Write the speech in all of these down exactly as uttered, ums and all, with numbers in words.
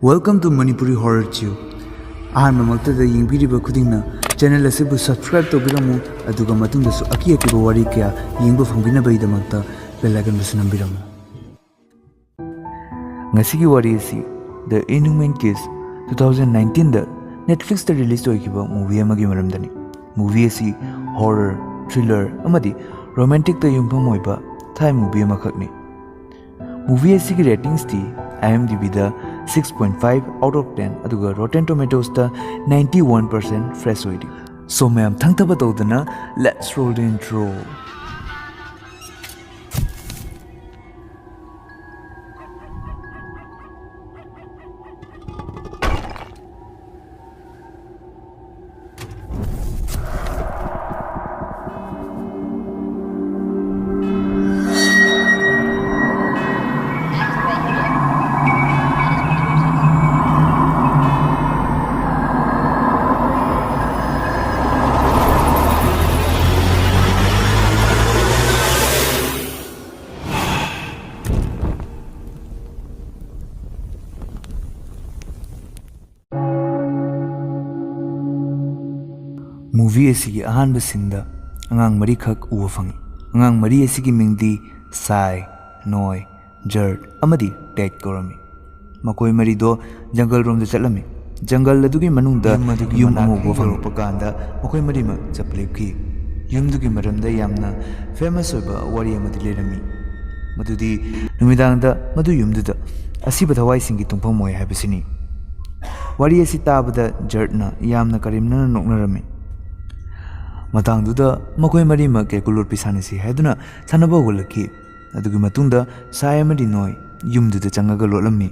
Welcome to Manipuri Horror Tube. ꯑꯍꯥꯟꯕꯃꯛꯇꯗ ꯌꯦꯡꯕꯤꯔꯤꯕ ꯈꯨꯗꯤꯡꯅ ꯆꯦꯅꯦꯜ ꯑꯁꯤꯕꯨ ꯁꯕꯁꯀ꯭ꯔꯥꯏꯕ ꯇꯧꯕꯤꯔꯝꯃꯨ, ꯑꯗꯨꯒ ꯃꯇꯨꯡꯗꯁꯨ ꯑꯀꯤ ꯑꯀꯤꯕ ꯋꯥꯔꯤ ꯀꯌꯥ ꯌꯦꯡꯕ ꯐꯪꯕꯤꯅꯕꯒꯤꯗꯃꯛꯇ ꯕꯦꯜ ꯑꯥꯏꯀꯟꯕꯨꯁꯨ ꯅꯝꯕꯤꯔꯝꯃꯨ꯫ ꯉꯁꯤꯒꯤ ꯋꯥꯔꯤ ꯑꯁꯤ The Inhuman Kiss, two thousand ꯅꯥꯏꯟꯇꯤꯟꯗ ꯅꯦꯠꯐ꯭ꯂꯤꯛꯁꯇ ꯔꯤꯂꯤꯁ ꯑꯣꯏꯈꯤꯕ ꯃꯨꯚꯤ ꯑꯃꯒꯤ ꯃꯔꯝꯗꯅꯤ꯫ ꯃꯨꯚꯤ ꯑꯁꯤ ꯍꯣꯔꯔ, ꯊ꯭ꯔꯤꯂꯔ ꯑꯃꯗꯤ ꯔꯣꯃꯥꯟꯇꯤꯛꯇ ꯌꯨꯝꯐꯝ ꯑꯣꯏꯕ ꯊꯥꯏ ꯃꯨꯚꯤ ꯑꯃꯈꯛꯅꯤ꯫ ꯃꯨꯚꯤ ꯑꯁꯤꯒꯤ ꯔꯦꯇꯤꯡꯁꯇꯤ IMDbꯗ six point five out of ten, ꯑꯗꯨꯒ Rotten Tomatoesꯇ ninety one percent ꯐ꯭ꯔꯦꯁ ꯑꯣꯏꯔꯤ꯫ So ꯃꯌꯥꯝ ꯊꯪꯊꯕ ꯇꯧꯗꯅ, let's roll the intro꯫ Movie ꯑꯁꯤꯒꯤ ꯑꯍꯥꯟꯕ ꯁꯤꯟꯗ ꯑꯉꯥꯡ ꯃꯔꯤꯈꯛ ꯎꯕ ꯐꯪꯏ꯫ ꯑꯉꯥꯡ ꯃꯔꯤ ꯑꯁꯤꯒꯤ ꯃꯤꯡꯗꯤ ꯁꯥꯏ, ꯅꯣꯏ, ꯖꯔꯠ ꯑꯃꯗꯤ ꯇꯦꯠ ꯀꯧꯔꯝꯃꯤ꯫ ꯃꯈꯣꯏ ꯃꯔꯤꯗꯣ ꯖꯪꯒꯜ ꯔꯣꯝꯗ ꯆꯠꯂꯝꯃꯤ꯫ ꯖꯪꯒꯜ ꯑꯗꯨꯒꯤ ꯃꯅꯨꯡꯗ ꯌꯨꯝ ꯑꯗꯨꯒꯤ ꯌꯨꯝ ꯑꯃ ꯃꯅꯥꯛꯇ ꯎꯕ ꯐꯪꯉꯤ꯫ ꯌꯧꯔꯛꯄ ꯀꯥꯟꯗ ꯃꯈꯣꯏ ꯃꯔꯤꯃꯛ ꯆꯞ ꯂꯦꯞꯈꯤ꯫ ꯌꯨꯝꯗꯨꯒꯤ ꯃꯔꯝꯗ ꯌꯥꯝꯅ ꯐꯦꯃꯁ ꯑꯣꯏꯕ ꯋꯥꯔꯤ ꯑꯃꯗꯤ ꯂꯩꯔꯝꯃꯤ, ꯃꯗꯨꯗꯤ ꯅꯨꯃꯤꯗꯥꯡꯗ ꯃꯗꯨ ꯌꯨꯝꯗꯨꯗ ꯑꯁꯤꯕ ꯊꯋꯥꯏꯁꯤꯡꯒꯤ ꯇꯨꯝꯐꯝ ꯑꯣꯏ ꯍꯥꯏꯕꯁꯤꯅꯤ꯫ ꯋꯥꯔꯤ ꯑꯁꯤ ꯇꯥꯕꯗ ꯖꯔꯠꯅ ꯌꯥꯝꯅ ꯀꯔꯦꯝꯅꯅ ꯅꯣꯛꯅꯔꯝꯃꯤ꯫ ꯃꯇꯥꯡꯗꯨꯗ ꯃꯈꯣꯏ ꯃꯔꯤꯃꯛ ꯀꯦꯜꯀꯨꯂꯦꯠ ꯁꯥꯟꯅꯁꯤ ꯍꯥꯏꯗꯨꯅ ꯁꯥꯟꯅꯕ ꯍꯧꯒꯠꯂꯛꯈꯤ꯫ ꯑꯗꯨꯒꯤ ꯃꯇꯨꯡꯗ ꯁꯥꯏ ꯑꯃꯗꯤ ꯅꯣꯏ ꯌꯨꯝꯗꯨꯗ ꯆꯪꯉꯒ ꯂꯣꯠꯂꯝꯃꯤ꯫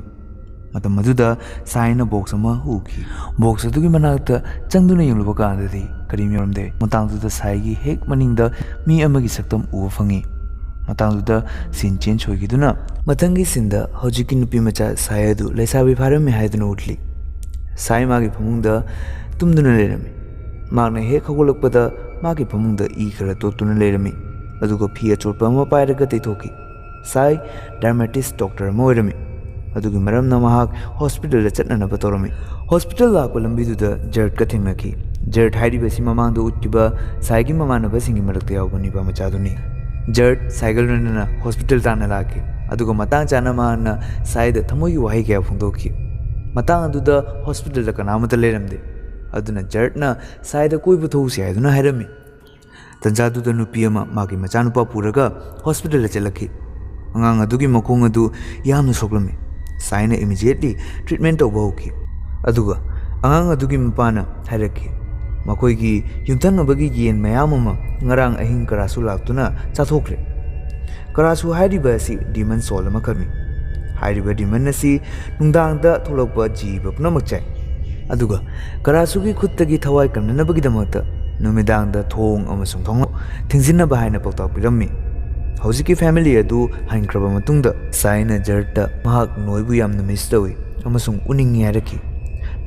ꯃꯇꯝ ꯑꯗꯨꯗ ꯁꯥꯏꯅ ꯕꯣꯛꯁ ꯑꯃ ꯎꯈꯤ꯫ ꯕꯣꯛꯁ ꯑꯗꯨꯒꯤ ꯃꯅꯥꯛꯇ ꯆꯪꯗꯨꯅ ꯌꯦꯡꯂꯨꯕ ꯀꯥꯟꯗꯗꯤ ꯀꯔꯤꯝ ꯌꯥꯎꯔꯝꯗꯦ꯫ ꯃꯇꯥꯡꯗꯨꯗ ꯁꯥꯏꯒꯤ ꯍꯦꯛ ꯃꯅꯤꯡꯗ ꯃꯤ ꯑꯃꯒꯤ ꯁꯛꯇꯝ ꯎꯕ ꯐꯪꯉꯤ꯫ ꯃꯇꯥꯡꯗꯨꯗ ꯁꯤꯟ ꯆꯦꯟꯖ ꯑꯣꯏꯈꯤꯗꯨꯅ ꯃꯊꯪꯒꯤ ꯁꯤꯟꯗ ꯍꯧꯖꯤꯛꯀꯤ ꯅꯨꯄꯤ ꯃꯆꯥ ꯁꯥꯏ ꯑꯗꯨ ꯂꯩꯁꯥꯕꯤ ꯐꯥꯔꯝꯃꯤ ꯍꯥꯏꯗꯨꯅ ꯎꯠꯂꯤ꯫ ꯁꯥꯏ ꯃꯥꯒꯤ ꯐꯃꯨꯡꯗ ꯇꯨꯝꯗꯨꯅ ꯂꯩꯔꯝꯃꯤ꯫ ꯃꯍꯥꯛꯅ ꯍꯦꯛ ꯍꯧꯒꯠꯂꯛꯄꯗ ꯃꯥꯒꯤ ꯐꯃꯨꯡꯗ ꯏ ꯈꯔ ꯇꯣꯠꯇꯨꯅ ꯂꯩꯔꯝꯃꯤ, ꯑꯗꯨꯒ ꯐꯤ ꯑꯆꯣꯠꯄ ꯑꯃ ꯄꯥꯏꯔꯒ ꯇꯩꯊꯣꯛꯈꯤ꯫ ꯁꯥꯏ ꯗꯔꯃꯦꯇꯤꯁ ꯗꯣꯛꯇꯔ ꯑꯃ ꯑꯣꯏꯔꯝꯃꯤ꯫ ꯑꯗꯨꯒꯤ ꯃꯔꯝꯅ ꯃꯍꯥꯛ ꯍꯣꯁꯄꯤꯇꯥꯜꯗ ꯆꯠꯅꯅꯕ ꯇꯧꯔꯝꯃꯤ꯫ ꯍꯣꯁꯄꯤꯇꯥꯜ ꯂꯥꯛꯄ ꯂꯝꯕꯤꯗꯨꯗ ꯖꯔꯠꯀ ꯊꯦꯡꯅꯈꯤ꯫ ꯖꯔꯠ ꯍꯥꯏꯔꯤꯕꯁꯤ ꯃꯃꯥꯡꯗ ꯎꯠꯈꯤꯕ ꯁꯥꯏꯒꯤ ꯃꯃꯥꯟꯅꯕꯁꯤꯡꯒꯤ ꯃꯔꯛꯇ ꯌꯥꯎꯕ ꯅꯨꯄꯥ ꯃꯆꯥꯗꯨꯅꯤ꯫ ꯖꯔꯠ ꯁꯥꯏꯒ ꯂꯣꯏꯅꯅ ꯍꯣꯁꯄꯤꯇꯥꯜ ꯇꯥꯟꯅ ꯂꯥꯛꯈꯤ, ꯑꯗꯨꯒ ꯃꯇꯥꯡ ꯆꯥꯅ ꯃꯍꯥꯛꯅ ꯁꯥꯏꯗ ꯊꯃꯣꯏꯒꯤ ꯋꯥꯍꯩ ꯀꯌꯥ ꯐꯣꯡꯗꯣꯛꯈꯤ꯫ ꯃꯇꯥꯡ ꯑꯗꯨꯗ ꯍꯣꯁꯄꯤꯇꯥꯜꯗ ꯀꯅꯥꯃꯠꯇ ꯂꯩꯔꯝꯗꯦ, ꯑꯗꯨꯅ ꯖꯔꯠꯅ ꯁꯥꯏꯗ ꯀꯣꯏꯕ ꯊꯣꯛꯎꯁꯤ ꯍꯥꯏꯗꯨꯅ ꯍꯥꯏꯔꯝꯃꯤ꯫ ꯇꯟꯖꯥꯗꯨꯗ ꯅꯨꯄꯤ ꯑꯃ ꯃꯥꯒꯤ ꯃꯆꯥꯅꯨꯄꯥ ꯄꯨꯔꯒ ꯍꯣꯁꯄꯤꯇꯥꯜꯗ ꯆꯠꯂꯛꯈꯤ꯫ ꯑꯉꯥꯡ ꯑꯗꯨꯒꯤ ꯃꯈꯣꯡ ꯑꯗꯨ ꯌꯥꯝꯅ ꯁꯣꯛꯂꯝꯃꯤ꯫ ꯁꯥꯏꯅ ꯏꯃꯤꯗꯤꯌꯦꯠꯂꯤ ꯇ꯭ꯔꯤꯠꯃꯦꯟ ꯇꯧꯕ ꯍꯧꯈꯤ꯫ ꯑꯗꯨꯒ ꯑꯉꯥꯡ ꯑꯗꯨꯒꯤ ꯃꯄꯥꯅ ꯍꯥꯏꯔꯛꯈꯤ, ꯃꯈꯣꯏꯒꯤ ꯌꯨꯝꯊꯪꯅꯕꯒꯤ ꯌꯦꯟ ꯃꯌꯥꯝ ꯑꯃ ꯉꯔꯥꯡ ꯑꯍꯤꯡ ꯀꯔꯥꯁꯨ ꯂꯥꯛꯇꯨꯅ ꯆꯥꯊꯣꯛꯈ꯭ꯔꯦ꯫ ꯀꯔꯥꯁꯨ ꯍꯥꯏꯔꯤꯕ ꯑꯁꯤ ꯗꯤꯃꯟ ꯁꯣꯜ ꯑꯃꯈꯛꯅꯤ꯫ ꯍꯥꯏꯔꯤꯕ ꯗꯤꯃꯟ ꯑꯁꯤ ꯅꯨꯡꯗꯥꯡꯗ ꯊꯣꯛꯂꯛꯄ ꯖꯤꯕ ꯄꯨꯝꯅꯃꯛ ꯆꯥꯏ꯫ ꯑꯗꯨꯒ ꯀꯔꯥꯁꯨꯒꯤ ꯈꯨꯠꯇꯒꯤ ꯊꯋꯥꯏ ꯀꯟꯅꯅꯕꯒꯤꯗꯃꯛꯇ ꯅꯨꯃꯤꯗꯥꯡꯗ ꯊꯣꯡ ꯑꯃꯁꯨꯡ ꯊꯣꯡꯅꯥꯎ ꯊꯤꯡꯖꯤꯟꯅꯕ ꯍꯥꯏꯅ ꯄꯥꯎꯇꯥꯛ ꯄꯤꯔꯝꯃꯤ꯫ ꯍꯧꯖꯤꯛꯀꯤ ꯐꯦꯃꯤꯂꯤ ꯑꯗꯨ ꯍꯟꯈ꯭ꯔꯕ ꯃꯇꯨꯡꯗ ꯁꯥꯏꯅ ꯖꯔꯠꯇ ꯃꯍꯥꯛ ꯅꯣꯏꯕꯨ ꯌꯥꯝꯅ ꯃꯤꯁ ꯇꯧꯏ ꯑꯃꯁꯨꯡ ꯎꯅꯤꯡꯏ ꯍꯥꯏꯔꯛꯈꯤ꯫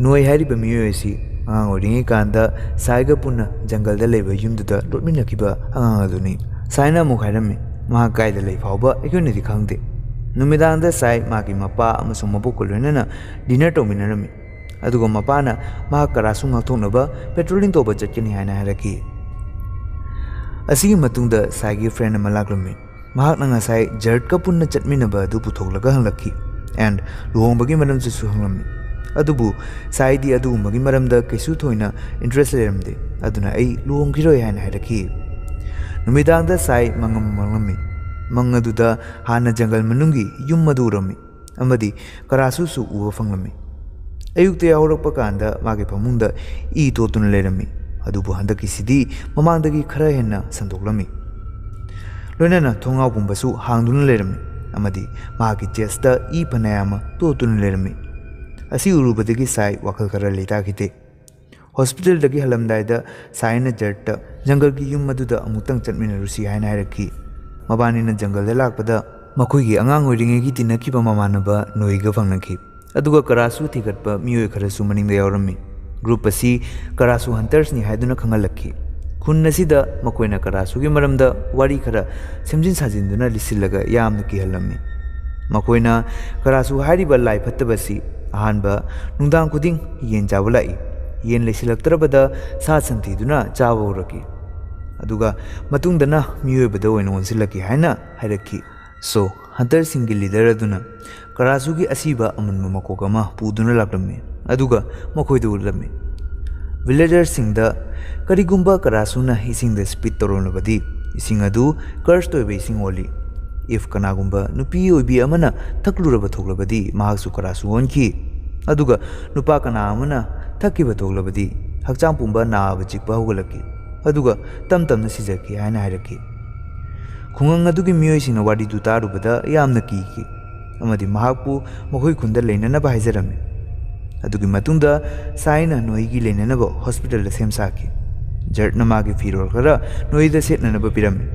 ꯅꯣꯏ ꯍꯥꯏꯔꯤꯕ ꯃꯤꯑꯣꯏ ꯑꯁꯤ ꯑꯉꯥꯡ ꯑꯣꯏꯔꯤꯉꯩ ꯀꯥꯟꯗ ꯁꯥꯏꯒ ꯄꯨꯟꯅ ꯖꯪꯒꯜꯗ ꯂꯩꯕ ꯌꯨꯝꯗꯨꯗ ꯂꯣꯠꯃꯤꯟꯅꯈꯤꯕ ꯑꯉꯥꯡ ꯑꯗꯨꯅꯤ꯫ ꯁꯥꯏꯅ ꯑꯃꯨꯛ ꯍꯥꯏꯔꯝꯃꯤ, ꯃꯍꯥꯛ ꯀꯥꯏꯗ ꯂꯩ ꯐꯥꯎꯕ ꯑꯩꯈꯣꯏꯅꯗꯤ ꯈꯪꯗꯦ꯫ ꯅꯨꯃꯤꯗꯥꯡꯗ ꯁꯥꯏ ꯃꯥꯒꯤ ꯃꯄꯥ ꯑꯃꯁꯨꯡ ꯃꯕꯣꯛꯀ ꯂꯣꯏꯅꯅ ꯗꯤꯅꯔ ꯇꯧꯃꯤꯟꯅꯔꯝꯃꯤ꯫ ꯑꯗꯨꯒ ꯃꯄꯥꯅ ꯃꯍꯥꯛ ꯀꯔꯥꯁꯨ ꯉꯥꯛꯊꯣꯛꯅꯕ ꯄꯦꯇ꯭ꯔꯣꯂꯤꯡ ꯇꯧꯕ ꯆꯠꯀꯅꯤ ꯍꯥꯏꯅ ꯍꯥꯏꯔꯛꯈꯤ꯫ ꯑꯁꯤꯒꯤ ꯃꯇꯨꯡꯗ ꯁꯥꯏꯒꯤ ꯐ꯭ꯔꯦꯟ ꯑꯃ ꯂꯥꯛꯂꯝꯃꯤ꯫ ꯃꯍꯥꯛꯅ ꯉꯁꯥꯏ ꯖꯔꯠꯀ ꯄꯨꯟꯅ ꯆꯠꯃꯤꯟꯅꯕ ꯑꯗꯨ ꯄꯨꯊꯣꯛꯂꯒ ꯍꯪꯂꯛꯈꯤ꯫ ꯑꯦꯟ ꯂꯨꯍꯣꯡꯕꯒꯤ ꯃꯔꯝꯁꯤꯁꯨ ꯍꯪꯂꯝꯃꯤ꯫ ꯑꯗꯨꯕꯨ ꯁꯥꯏꯗꯤ ꯑꯗꯨꯒꯨꯝꯕꯒꯤ ꯃꯔꯝꯗ ꯀꯩꯁꯨ ꯊꯣꯏꯅ ꯏꯟꯇꯔꯦꯁ ꯂꯩꯔꯝꯗꯦ, ꯑꯗꯨꯅ ꯑꯩ ꯂꯨꯍꯣꯡꯈꯤꯔꯣꯏ ꯍꯥꯏꯅ ꯍꯥꯏꯔꯛꯈꯤ꯫ ꯅꯨꯃꯤꯗꯥꯡꯗ ꯁꯥꯏ ꯃꯪ ꯑꯃ ꯃꯪꯂꯝꯃꯤ꯫ ꯃꯪ ꯑꯗꯨꯗ ꯍꯥꯟꯅ ꯖꯪꯒꯜ ꯃꯅꯨꯡꯒꯤ ꯌꯨꯝ ꯑꯗꯨ ꯎꯔꯝꯃꯤ ꯑꯃꯗꯤ ꯀꯔꯥꯁꯨꯁꯨ ꯎꯕ ꯐꯪꯂꯝꯃꯤ꯫ ꯑꯌꯨꯛꯇ ꯌꯥꯍꯧꯔꯛꯄ ꯀꯥꯟꯗ ꯃꯥꯒꯤ ꯐꯃꯨꯡꯗ ꯏ ꯇꯣꯠꯇꯨꯅ ꯂꯩꯔꯝꯃꯤ, ꯑꯗꯨꯕꯨ ꯍꯟꯗꯛꯀꯤꯁꯤꯗꯤ ꯃꯃꯥꯡꯗꯒꯤ ꯈꯔ ꯍꯦꯟꯅ ꯁꯟꯗꯣꯛꯂꯝꯃꯤ꯫ ꯂꯣꯏꯅꯅ ꯊꯣꯡꯅꯥꯎ ꯄꯨꯝꯕꯁꯨ ꯍꯥꯡꯗꯨꯅ ꯂꯩꯔꯝꯃꯤ ꯑꯃꯗꯤ ꯃꯍꯥꯛꯀꯤ ꯆꯦꯁꯇ ꯏ ꯐꯅꯌꯥꯝ ꯑꯃ ꯇꯣꯠꯇꯨꯅ ꯂꯩꯔꯝꯃꯤ꯫ ꯑꯁꯤ ꯎꯔꯨꯕꯗꯒꯤ ꯁꯥꯏ ꯋꯥꯈꯜ ꯈꯔ ꯂꯩꯇꯥꯈꯤꯗꯦ꯫ ꯍꯣꯁꯄꯤꯇꯥꯜꯗꯒꯤ ꯍꯜꯂꯝꯗꯥꯏꯗ ꯁꯥꯏꯅ ꯖꯔꯠꯇ ꯖꯪꯒꯜꯒꯤ ꯌꯨꯝ ꯑꯗꯨꯗ ꯑꯃꯨꯛꯇꯪ ꯆꯠꯃꯤꯟꯅꯔꯨꯁꯤ ꯍꯥꯏꯅ ꯍꯥꯏꯔꯛꯈꯤ꯫ ꯃꯕꯥꯅꯤꯅ ꯖꯪꯒꯜꯗ ꯂꯥꯛꯄꯗ ꯃꯈꯣꯏꯒꯤ ꯑꯉꯥꯡ ꯑꯣꯏꯔꯤꯉꯩꯒꯤ ꯇꯤꯟꯅꯈꯤꯕ ꯃꯃꯥꯟꯅꯕ ꯅꯣꯏꯒ ꯐꯪꯅꯈꯤ꯫ ꯑꯗꯨꯒ ꯀꯔꯥꯁꯨ ꯊꯤꯒꯠꯄ ꯃꯤꯑꯣꯏ ꯈꯔꯁꯨ ꯃꯅꯤꯡꯗ ꯌꯥꯎꯔꯝꯃꯤ꯫ ꯒ꯭ꯔꯨꯞ ꯑꯁꯤ ꯀꯔꯥꯁꯨ ꯍꯟꯇꯔꯁꯅꯤ ꯍꯥꯏꯗꯨꯅ ꯈꯪꯍꯜꯂꯛꯈꯤ꯫ ꯈꯨꯟ ꯑꯁꯤꯗ ꯃꯈꯣꯏꯅ ꯀꯔꯥꯁꯨꯒꯤ ꯃꯔꯝꯗ ꯋꯥꯔꯤ ꯈꯔ ꯁꯦꯝꯖꯤꯟ ꯁꯥꯖꯤꯟꯗꯨꯅ ꯂꯤꯁꯤꯜꯂꯒ ꯌꯥꯝꯅ ꯀꯤꯍꯜꯂꯝꯃꯤ꯫ ꯃꯈꯣꯏꯅ ꯀꯔꯥꯁꯨ ꯍꯥꯏꯔꯤꯕ ꯂꯥꯏ ꯐꯠꯇꯕꯁꯤ ꯑꯍꯥꯟꯕ ꯅꯨꯡꯗꯥꯡ ꯈꯨꯗꯤꯡ ꯌꯦꯟ ꯆꯥꯕ ꯂꯥꯛꯏ꯫ ꯌꯦꯟ ꯂꯩꯁꯤꯜꯂꯛꯇ꯭ꯔꯕꯗ ꯁꯥ ꯁꯟ ꯊꯤꯗꯨꯅ ꯆꯥꯕ ꯍꯧꯔꯛꯈꯤ꯫ ꯑꯗꯨꯒ ꯃꯇꯨꯡꯗꯅ ꯃꯤꯑꯣꯏꯕꯗ ꯑꯣꯏꯅ ꯑꯣꯟꯁꯤꯜꯂꯛꯈꯤ ꯍꯥꯏꯅ ꯍꯥꯏꯔꯛꯈꯤ꯫ ꯁꯣ ꯍꯟꯇꯔꯁꯤꯡꯒꯤ ꯂꯤꯗꯔ ꯑꯗꯨꯅ ꯀꯔꯥꯁꯨꯒꯤ ꯑꯁꯤꯕ ꯑꯃꯟꯕ ꯃꯀꯣꯛ ꯑꯃ ꯄꯨꯗꯨꯅ ꯂꯥꯛꯂꯝꯃꯤ꯫ ꯑꯗꯨꯒ ꯃꯈꯣꯏꯗ ꯎꯠꯂꯝꯃꯤ꯫ ꯚꯤꯂꯦꯖꯔꯁꯤꯡꯗ ꯀꯔꯤꯒꯨꯝꯕ ꯀꯔꯥꯁꯨꯅ ꯏꯁꯤꯡꯗ ꯁ꯭ꯄꯤꯠ ꯇꯧꯔꯝꯂꯕꯗꯤ ꯏꯁꯤꯡ ꯑꯗꯨ ꯀꯔꯁ ꯑꯣꯏꯕ ꯏꯁꯤꯡ ꯑꯣꯜꯂꯤ꯫ ꯏꯐ ꯀꯅꯥꯒꯨꯝꯕ ꯅꯨꯄꯤ ꯑꯣꯏꯕꯤ ꯑꯃꯅ ꯊꯛꯂꯨꯔꯕ ꯊꯣꯛꯂꯕꯗꯤ ꯃꯍꯥꯛꯁꯨ ꯀꯔꯥꯁꯨ ꯑꯣꯟꯈꯤ꯫ ꯑꯗꯨꯒ ꯅꯨꯄꯥ ꯀꯅꯥ ꯑꯃꯅ ꯊꯛꯈꯤꯕ ꯊꯣꯛꯂꯕꯗꯤ ꯍꯛꯆꯥꯡ ꯄꯨꯝꯕ ꯅꯥꯕ ꯆꯤꯛꯄ ꯍꯧꯒꯠꯂꯛꯈꯤ꯫ ꯑꯗꯨꯒ ꯇꯝ ꯇꯝꯅ ꯁꯤꯖꯈꯤ ꯍꯥꯏꯅ ꯍꯥꯏꯔꯛꯈꯤ꯫ ꯈꯨꯡꯒꯪ ꯑꯗꯨꯒꯤ ꯃꯤꯑꯣꯏꯁꯤꯡꯅ ꯋꯥꯔꯤꯗꯨ ꯇꯥꯔꯨꯕꯗ ꯌꯥꯝꯅ ꯀꯤꯈꯤ ꯑꯃꯗꯤ ꯃꯍꯥꯛꯄꯨ ꯃꯈꯣꯏ ꯈꯨꯟꯗ ꯂꯩꯅꯅꯕ ꯍꯥꯏꯖꯔꯝꯃꯤ꯫ ꯑꯗꯨꯒꯤ ꯃꯇꯨꯡꯗ ꯁꯥꯏꯅ ꯅꯣꯏꯒꯤ ꯂꯩꯅꯅꯕ ꯍꯣꯁꯄꯤꯇꯥꯜꯗ ꯁꯦꯝ ꯁꯥꯈꯤ꯫ ꯖꯔꯠꯅ ꯃꯥꯒꯤ ꯐꯤꯔꯣꯜ ꯈꯔ ꯅꯣꯏꯗ ꯁꯦꯠꯅꯅꯕ ꯄꯤꯔꯝꯃꯤ꯫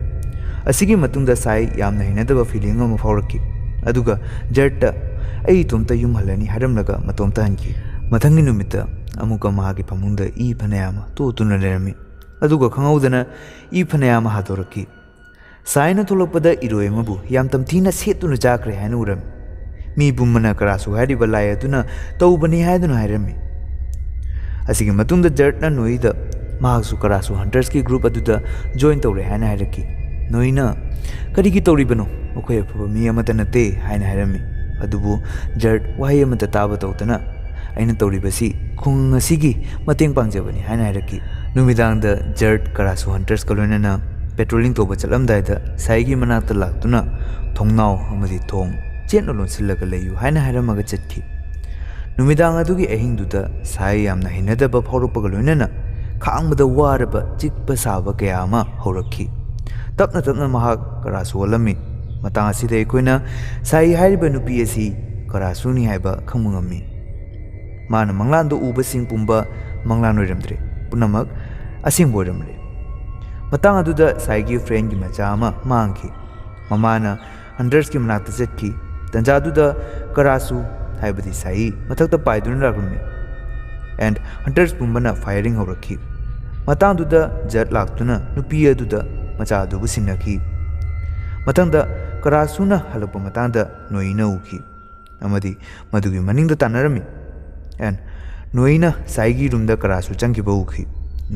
ꯑꯁꯤꯒꯤ ꯃꯇꯨꯡꯗ ꯁꯥꯏ ꯌꯥꯝꯅ ꯍꯩꯅꯗꯕ ꯐꯤꯂꯤꯡ ꯑꯃ ꯐꯥꯎꯔꯛꯈꯤ꯫ ꯑꯗꯨꯒ ꯖꯔꯠꯇ "ꯑꯩ ꯏꯇꯣꯝꯇ ꯌꯨꯝ ꯍꯜꯂꯅꯤ" ꯍꯥꯏꯔꯝꯂꯒ ꯃꯇꯣꯝꯇ ꯍꯟꯈꯤ꯫ ꯃꯊꯪꯒꯤ ꯅꯨꯃꯤꯠꯇ ꯑꯃꯨꯛꯀ ꯃꯍꯥꯛꯀꯤ ꯐꯃꯨꯡꯗ ꯏ ꯐꯅꯌꯥꯝ ꯇꯣꯠꯇꯨꯅ ꯂꯩꯔꯝꯃꯤ꯫ ꯑꯗꯨꯒ ꯈꯪꯍꯧꯗꯅ ꯏ ꯐꯅꯌꯥꯝ ꯍꯥꯗꯣꯔꯛꯈꯤ꯫ ꯁꯥꯏꯅ ꯊꯣꯛꯂꯛꯄꯗ ꯏꯔꯣꯏ ꯑꯃꯕꯨ ꯌꯥꯝ ꯇꯝꯊꯤꯅ ꯁꯦꯠꯇꯨꯅ ꯆꯥꯈ꯭ꯔꯦ ꯍꯥꯏꯅ ꯎꯔꯝꯃꯤ꯫ ꯃꯤ ꯄꯨꯝꯕꯅ ꯀꯔꯥꯁꯨ ꯍꯥꯏꯔꯤꯕ ꯂꯥꯏ ꯑꯗꯨꯅ ꯇꯧꯕꯅꯤ ꯍꯥꯏꯗꯨꯅ ꯍꯥꯏꯔꯝꯃꯤ꯫ ꯑꯁꯤꯒꯤ ꯃꯇꯨꯡꯗ ꯖꯔꯠꯅ ꯅꯣꯏꯗ ꯃꯍꯥꯛꯁꯨ ꯀꯔꯥꯁꯨ ꯍꯟꯇꯔꯁꯀꯤ ꯒ꯭ꯔꯨꯞ ꯑꯗꯨꯗ ꯖꯣꯏꯟ ꯇꯧꯔꯦ ꯍꯥꯏꯅ ꯍꯥꯏꯔꯛꯈꯤ꯫ ꯅꯣꯏꯅ "ꯀꯔꯤꯒꯤ ꯇꯧꯔꯤꯕꯅꯣ? ꯃꯈꯣꯏ ꯑꯐꯕ ꯃꯤ ꯑꯃꯠꯇ ꯅꯠꯇꯦ" ꯍꯥꯏꯅ ꯍꯥꯏꯔꯝꯃꯤ꯫ ꯑꯗꯨꯕꯨ ꯖꯔꯠ ꯋꯥꯍꯩ ꯑꯃꯠꯇ ꯇꯥꯕ ꯇꯧꯗꯅ "ꯑꯩꯅ ꯇꯧꯔꯤꯕꯁꯤ ꯈꯨꯡꯒꯪ ꯑꯁꯤꯒꯤ ꯃꯇꯦꯡ ꯄꯥꯡꯖꯕꯅꯤ" ꯍꯥꯏꯅ ꯍꯥꯏꯔꯛꯈꯤ꯫ ꯅꯨꯃꯤꯗꯥꯡꯗ ꯖꯔꯠ ꯀꯔꯥꯁꯨ ꯍꯟꯇꯔꯁꯀ ꯂꯣꯏꯅꯅ ꯄꯦꯇ꯭ꯔꯣꯂꯤꯡ ꯇꯧꯕ ꯆꯠꯂꯝꯗꯥꯏꯗ ꯁꯥꯏꯒꯤ ꯃꯅꯥꯛꯇ ꯂꯥꯛꯇꯨꯅ "ꯊꯣꯡꯅꯥꯎ ꯑꯃꯗꯤ ꯊꯣꯡ ꯆꯦꯠꯅ ꯂꯣꯟꯁꯤꯜꯂꯒ ꯂꯩꯌꯨ" ꯍꯥꯏꯅ ꯍꯥꯏꯔꯝꯃꯒ ꯆꯠꯈꯤ꯫ ꯅꯨꯃꯤꯗꯥꯡ ꯑꯗꯨꯒꯤ ꯑꯍꯤꯡꯗꯨꯗ ꯁꯥꯏ ꯌꯥꯝꯅ ꯍꯩꯅꯗꯕ ꯐꯥꯎꯔꯛꯄꯒ ꯂꯣꯏꯅꯅ ꯈꯥꯡꯕꯗ ꯋꯥꯔꯕ ꯆꯤꯛꯄ ꯁꯥꯕ ꯀꯌꯥ ꯑꯃ ꯍꯧꯔꯛꯈꯤ꯫ ꯇꯞꯅ ꯇꯞꯅ ꯃꯍꯥꯛ ꯀꯔꯥꯁꯨ ꯑꯣꯜꯂꯝꯃꯤ꯫ ꯃꯇꯥꯡ ꯑꯁꯤꯗ ꯑꯩꯈꯣꯏꯅ ꯁꯥꯏ ꯍꯥꯏꯔꯤꯕ ꯅꯨꯄꯤ ꯑꯁꯤ ꯀꯔꯥꯁꯨꯅꯤ ꯍꯥꯏꯕ ꯈꯪꯕ ꯉꯝꯃꯤ꯫ ꯃꯥꯅ ꯃꯪꯂꯥꯟꯗ ꯎꯕꯁꯤꯡ ꯄꯨꯝꯕ ꯃꯪꯂꯥꯟ ꯑꯣꯏꯔꯝꯗ꯭ꯔꯦ, ꯄꯨꯝꯅꯃꯛ ꯑꯁꯦꯡꯕ ꯑꯣꯏꯔꯝꯂꯦ꯫ ꯃꯇꯥꯡ ꯑꯗꯨꯗ ꯁꯥꯏꯒꯤ ꯐ꯭ꯔꯦꯟꯒꯤ ꯃꯆꯥ ꯑꯃ ꯃꯥꯡꯈꯤ꯫ ꯃꯃꯥꯅ ꯍꯟꯇꯔꯁꯀꯤ ꯃꯅꯥꯛꯇ ꯆꯠꯈꯤ꯫ ꯇꯟꯖꯥꯗꯨꯗ ꯀꯔꯥꯁꯨ, ꯍꯥꯏꯕꯗꯤ ꯁꯥꯏ, ꯃꯊꯛꯇ ꯄꯥꯏꯗꯨꯅ ꯂꯥꯛꯂꯝꯃꯤ꯫ ꯑꯦꯟ ꯍꯟꯇꯔꯁ ꯄꯨꯝꯕꯅ ꯐꯥꯏꯌꯔꯤꯡ ꯍꯧꯔꯛꯈꯤ꯫ ꯃꯇꯥꯡꯗꯨꯗ ꯖꯠ ꯂꯥꯛꯇꯨꯅ ꯅꯨꯄꯤ ꯑꯗꯨꯗ ꯃꯆꯥ ꯑꯗꯨꯕꯨ ꯁꯤꯟꯅꯈꯤ꯫ ꯃꯊꯪꯗ ꯀꯔꯥꯁꯨꯅ ꯍꯜꯂꯛꯄ ꯃꯇꯥꯡꯗ ꯅꯣꯏꯅ ꯎꯈꯤ ꯑꯃꯗꯤ ꯃꯗꯨꯒꯤ ꯃꯅꯤꯡꯗ ꯇꯥꯟꯅꯔꯝꯃꯤ꯫ ꯑꯦꯟ ꯅꯣꯏꯅ ꯁꯥꯏꯒꯤ ꯔꯨꯝꯗ ꯀꯔꯥꯁꯨ ꯆꯪꯈꯤꯕ ꯎꯈꯤ꯫